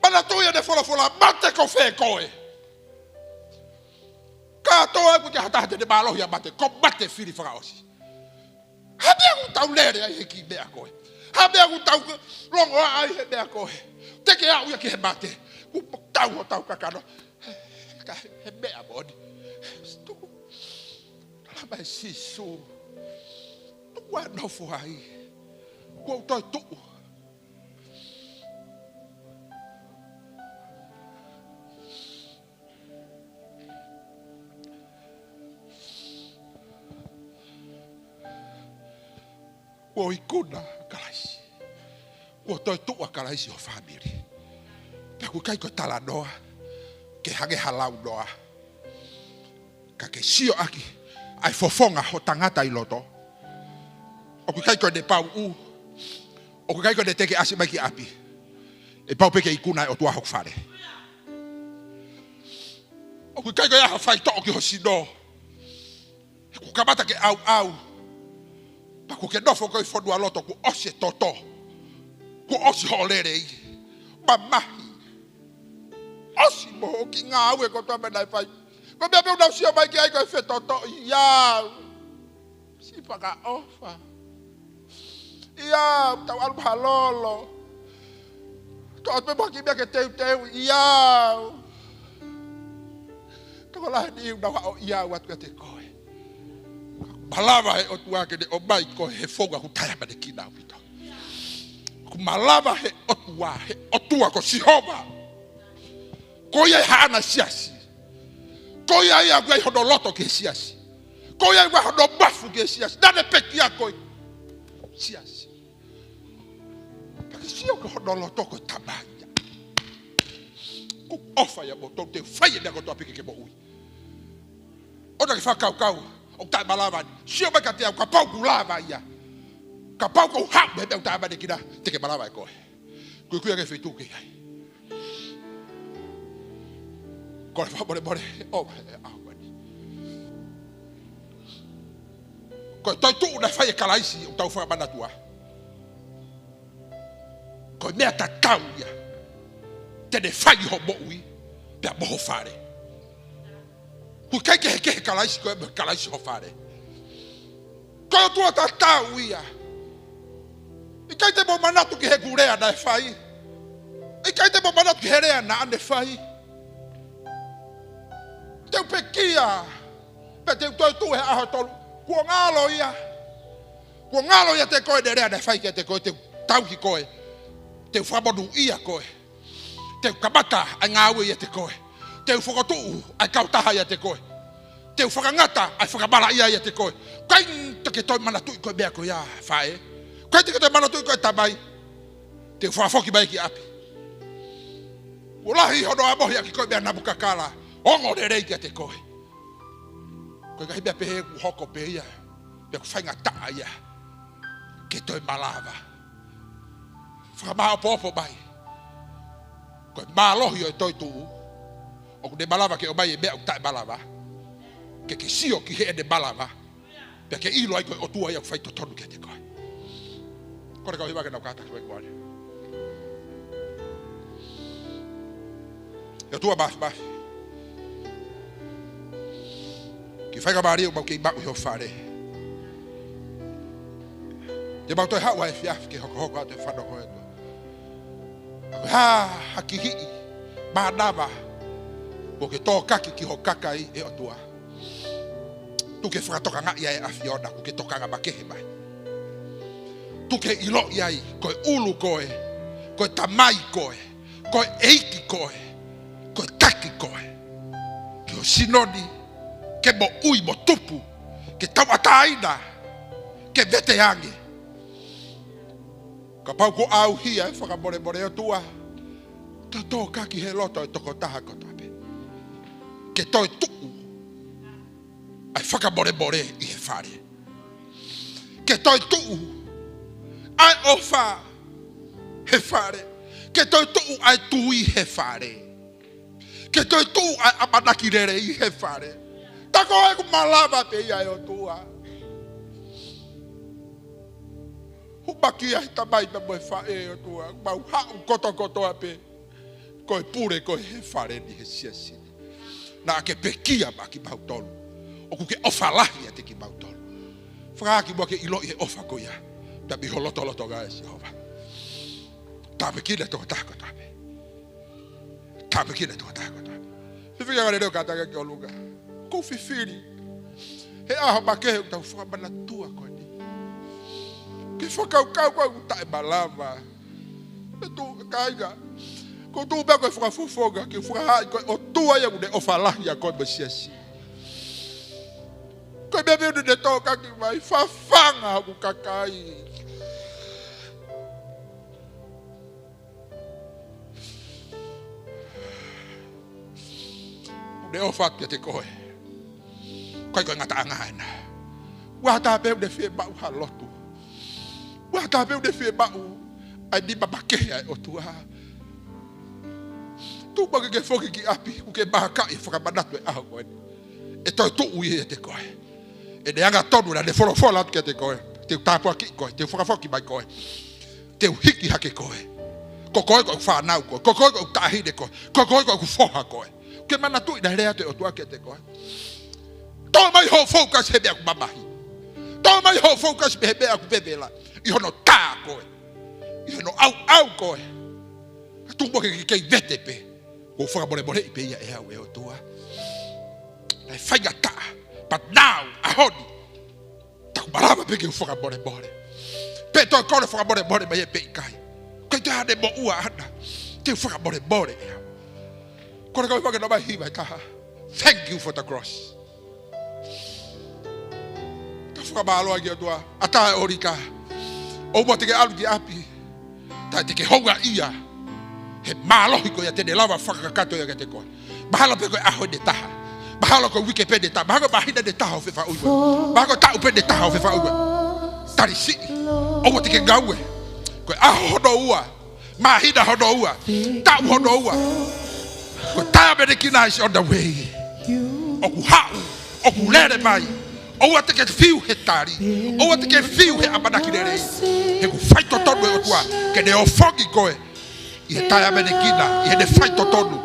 Manatuʻi ʻene folofola, mate ko fē koe. Kātoa ʻoku ʻikai ha taha te ne mālohi ʻa mate, ko mate fili fakaʻosi. Ha meʻa ʻoku tau lele ai he kiʻi meʻa ko ē. Ha meʻa ʻoku tau longoaʻa ai he meʻa ko ē. Te ke aʻu ia ki he mate. Kuo tau hotau kakano. Ka he meʻa moʻoni. Tuku. Tala mai Sīsū. Tuku ā nofo ai. Kuo u toetuʻu. Kuo ikuna ʻa Kalaisi. Kuo toetuʻu ʻa Kalaisi ho fāmili. Pea ʻoku ʻikai ko e talanoa ke hangē ha launoa. Ka ke sio ʻaki ʻa e fofonga ho tangata ʻi loto. ʻOku ʻikai ko ʻene pauʻu. ʻOku ʻikai ko ʻene teke ʻasi mai ki ʻapi. ʻE pau pē ke ikuna ʻe he ʻOtua hoku fale. ʻOku ʻikai ko e ʻaho faitoʻo ki ho sino. He kuo kamata ke ʻauʻau. Pea kuo ke nofo ko ē ʻi fonualoto, kuo ʻosi e toto. Kuo ʻosi hoʻo lelei. Mamahi. ʻOsi mo hoʻo kiʻi ngāue kotoa pē naʻe fai. Ko e meʻa pē ʻoku nau sio mai ki ai ko e fetotoʻi. ʻIo. Siʻi fakaʻofa. ʻIo, tau ʻalu mahalolo. Tau ʻalu pē mo ha kiʻi meʻa ke teuteu. ʻIo. Tokolahi e niʻihi ʻoku nau haʻo ʻiau atu kiate koe. Malava he ʻOtua ke ne ʻomai koe he founga ʻoku taʻeʻamanekina ʻaupito. ʻOku malava he ʻOtua, he ʻOtua ko Sihova. Ko ia ʻoku ʻi ai hono siasi. Ko ia ia ʻoku ʻi ai hono loto ki he siasi. Ko ia ʻoku ʻi ai hono mafu ki he siasi. Naʻa ne pekia koe. Siasi. Sio ki hono loto ko e Tamai ia. ʻOku ou ʻofa ʻia moutolu, te u fai e meʻa kotoa pē ke ke moʻui. ʻOua te ke fakakaukau ʻoku taʻemalava ni. Sio mai kiate au, kapau ʻoku lava ia. Kapau ʻoku ou haʻu he meʻa ʻoku taʻemalava ni, te ke malava ʻe koe. Kuikui ange feituʻu ʻoku ke ʻi ai. Kole fakamolemole, ʻo, ʻe, ʻa, ko eni. Ko e toetuʻu naʻe fai ʻe Kalaisi ʻoku tau fakamanatua. Ko e meʻa tatau ia te ne fai ho moʻui pea mo ho fale. ʻOku ʻikai ke kehekehe Kalaisi koe mo Kalaisi ho fale. Ko e ʻOtua tatau ia. ʻIkai te mou manatu ki heʻeku lea naʻe fai. ʻIkai te mou manatu ki he lea naʻa ne fai. Te u pekia, pea te u toetuʻu he ʻaho tolu. Kuo ngalo ia. Kuo ngalo ia ʻiate koe ʻene lea naʻe fai kiate koe, te u tauhi koe. Te u fakamonūʻia koe. Te u kamata ʻa e ngāue ʻiate koe. Te u fokotuʻu ʻa e kautaha ʻiate koe. Te u fakangata ʻa e fakamalaʻia ʻiate koe. ʻIkai te ke toe manatuʻi ko e meʻa ko ia, faʻē. ʻIkai te ke toe manatuʻi ko e tamai. Te u fakafoki mai ki ʻapi. Kuo lahi hono ʻamohi ʻaki koe meʻa namu kakala. Ongo lelei kiate koe. Ko e ngaahi meʻa pehē ʻoku hoko pē ia. Pea ʻoku faingataʻa ia ke toe malava. Fakamāʻopoʻopo mai. Ko e mālohi ʻo e toetuʻu, ʻoku ne malava ke ʻomai e meʻa ʻoku taʻemalava. Ke ke sio ki heʻene malava. Pea ke ʻilo ai ko e ʻOtua ia ʻoku faitotonu kiate koe. Kole kau hiva ke nau kātaki mai kuale. ʻE ʻOtua māfimafi. Kiʻi faingamālie ʻoku mau kei maʻu ʻi ho fale. Te mau toe haʻu he efiafi ke hokohoko atu e fanongo ʻe ʻOtua. Ko e hā ha kihiʻi mānava kuo ke tokanga ki ho kakai ʻe ʻOtua. Tuku ke fakatokangaʻi ʻa e ʻAfiona, kuo ke tokanga makehe mai. Tuku ke ʻiloʻi ai, ko e ʻulu koe, ko e tamai koe, ko e ʻeiki koe, ko e taki koe. Ki ho sino ni, ke moʻui mo tupu, ke tauʻatāina, ke vete ange. Kapau kuo ʻauhia e fakamolemole ʻOtua, tokanga ki he loto e tokotaha kotoa pē. Ke toetuʻu ʻa e fakamolemole ʻi he fale. Ke toetuʻu ʻa e ʻofa he fale. Ke toetuʻu ʻa e tui he fale. Ke toetuʻu ʻa e ʻamanaki lelei he fale. Tā ko ē ʻoku malava pē ia ʻe ʻOtua. Hūfaki ʻa e tamai pea mo e faʻē ʻOtua. Mau haʻu kotokotoa pē. Ko e pule ko ē he fale ni he siasi ni. Naʻa ke pekia maʻa kimautolu. ʻOku ke ʻofa lahi ʻiate kimautolu. Fakaaki muʻa ke ʻiloʻi e ʻofa ko ia. Tapu ʻi ho lotolotonga ʻe Sihova. Tāpuekina e tokotaha kotoa pē. Tāpuekina e tokotaha kotoa pē. Fifili ange lelei ʻo kātaki ki ʻolunga. ʻOku ou fifili. He ʻaho makehe ʻoku tau fakamanatua ko eni. Ke fakakaukau ko ē ʻoku taʻemalava. ʻE tuʻu kāinga. ʻOku ou tuʻu pē au ko e fakafofonga, ke fakahaaʻi ko e ʻOtua ia ʻoku ne ʻofa lahi ʻa koe mo e siasi. Ko e meʻa pē ʻoku ne tokanga mai, fafanga hoku kakai. ʻOku ne ʻofa atu kiate koe. ʻIkai ko e ngataʻanga ena. ʻOua ʻe tā pē ʻoku ne fiemaʻu ha lotu. ʻOua ʻe tā pē ʻoku ne fiemaʻu ʻa e nima makehe ʻa e ʻOtua. Tuʻu pē ke ke foki ki ʻapi, ʻoku ke mākaʻi e fakamanatu e ʻaho ko eni. ʻE toetuʻu ia ʻiate koe. ʻEne angatonu naʻa ne folofola atu kiate koe. Te u tāpuakiʻi koe, te u fakafoki mai koe. Te u hiki hake koe. Ko koe ko ʻeku fānau koe. Ko koe ko ʻeku taʻahine koe. Ko koe ko ʻeku foha koe. Ke manatuʻi naʻe lea atu e ʻOtua kiate koe. Toʻo mai hoʻo focus he meʻa ʻoku mamahi. Toʻo mai hoʻo focus he meʻa ʻoku vevela. ʻI hono tā koe. ʻI hono ʻauʻau koe. Ka tuku muʻa ke ke kei vete pē. ʻOku ou fakamolemoleʻi pē ia ʻe au ʻe ʻOtua. Naʻe faingataʻa. But now, ʻaho ni. Taku malava pē ke u fakamolemole. Pe toe kole fakamolemole mai ē pe ʻikai. ʻIkai toe ʻi ai haʻane moʻua ʻaʻana. Te u fakamolemole ʻe au. Kole kau fake no mai hiva ʻe taha. Thank you for the cross. Tau fakamālō ki he ʻOtua. ʻAtā e ʻolita. ʻOua te ke ʻalu ki ʻapi. Ka te ke houngaʻia he mālohi ko ia te ne lava fakakakato ia kiate koe. Mahalo pē ko e ʻaho ʻe taha. Mahalo ko e uike pē ʻe taha. Mahalo ko e māhina ʻe taha ʻoku fefaʻuhi koe. Mahalo ko e taʻu pē ʻe taha ʻoku fefaʻuhi koe. Tali siʻi. ʻOua te ke ngaue. Ko e ʻaho hono ua. Māhina hono ua. Taʻu hono ua. Ko e taʻahine kina is on the way. ʻOku haʻu. ʻOku lele mai. ʻOua te ke fiu he tali. ʻOua te ke fiu he ʻamanaki lelei. He ʻoku faitotonu e ʻOtua ke ne ʻofongi koe ʻi he taʻahine kina, ʻi heʻene faitotonu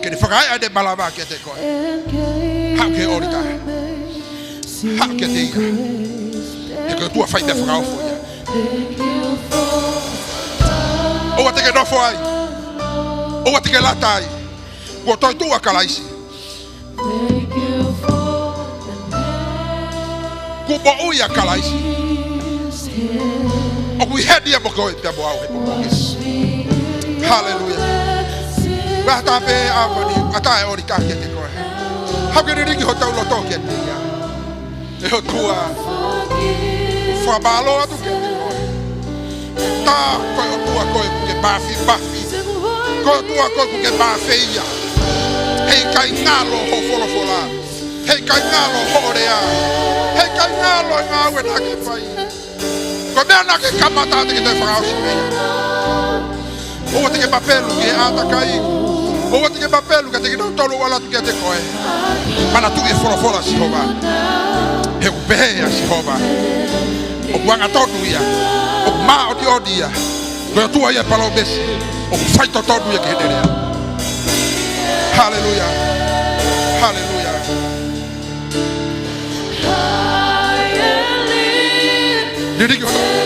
ke ne fakaeʻa ʻene malava kiate koe. Haʻu ki he ʻōlita. Haʻu kiate ia. He ko e ʻOtua fai meʻa fakaofo ia. ʻOua te ke nofo ai. ʻOua te ke lata ai. Kuo toetuʻu ʻa Kalaisi. Kuo moʻui ʻa Kalaisi. ʻOku ʻi heni ia mo koe pea mo au he pō ko eni. Haleluia. Vaha taha pē ʻa ko eni, ʻatā e ʻōlita kiate koe. Haʻu ke lilingi hotau loto kiate ia. ʻE ʻOtua, fakamālō atu kiate koe. Tā ko e ʻOtua koe ʻoku ke mafimafi. Ko e ʻOtua koe ʻoku ke mafeia. Heʻikai ngalo hoʻo folofola. Heʻikai ngalo hoʻo lea. Heʻikai ngalo e ngāue naʻa ke fai. Ko e meʻa naʻa ke kamata te ke toe fakaʻosi meia. ʻOua te ke mapelu ki he ʻātakai. ʻOua te ke mapelu kiate kinautolu ʻoku ʻalu atu kiate koe. Manatuʻi e folofola ʻa Sihova. He ʻoku pehē ʻa Sihova, ʻoku angatonu ia. ʻOku māʻoniʻoni ia. Ko e ʻOtua ia e palōmesi. ʻOku faitotonu ia ki heʻene lea. Haleluia. Haleluia. Lilingi hotau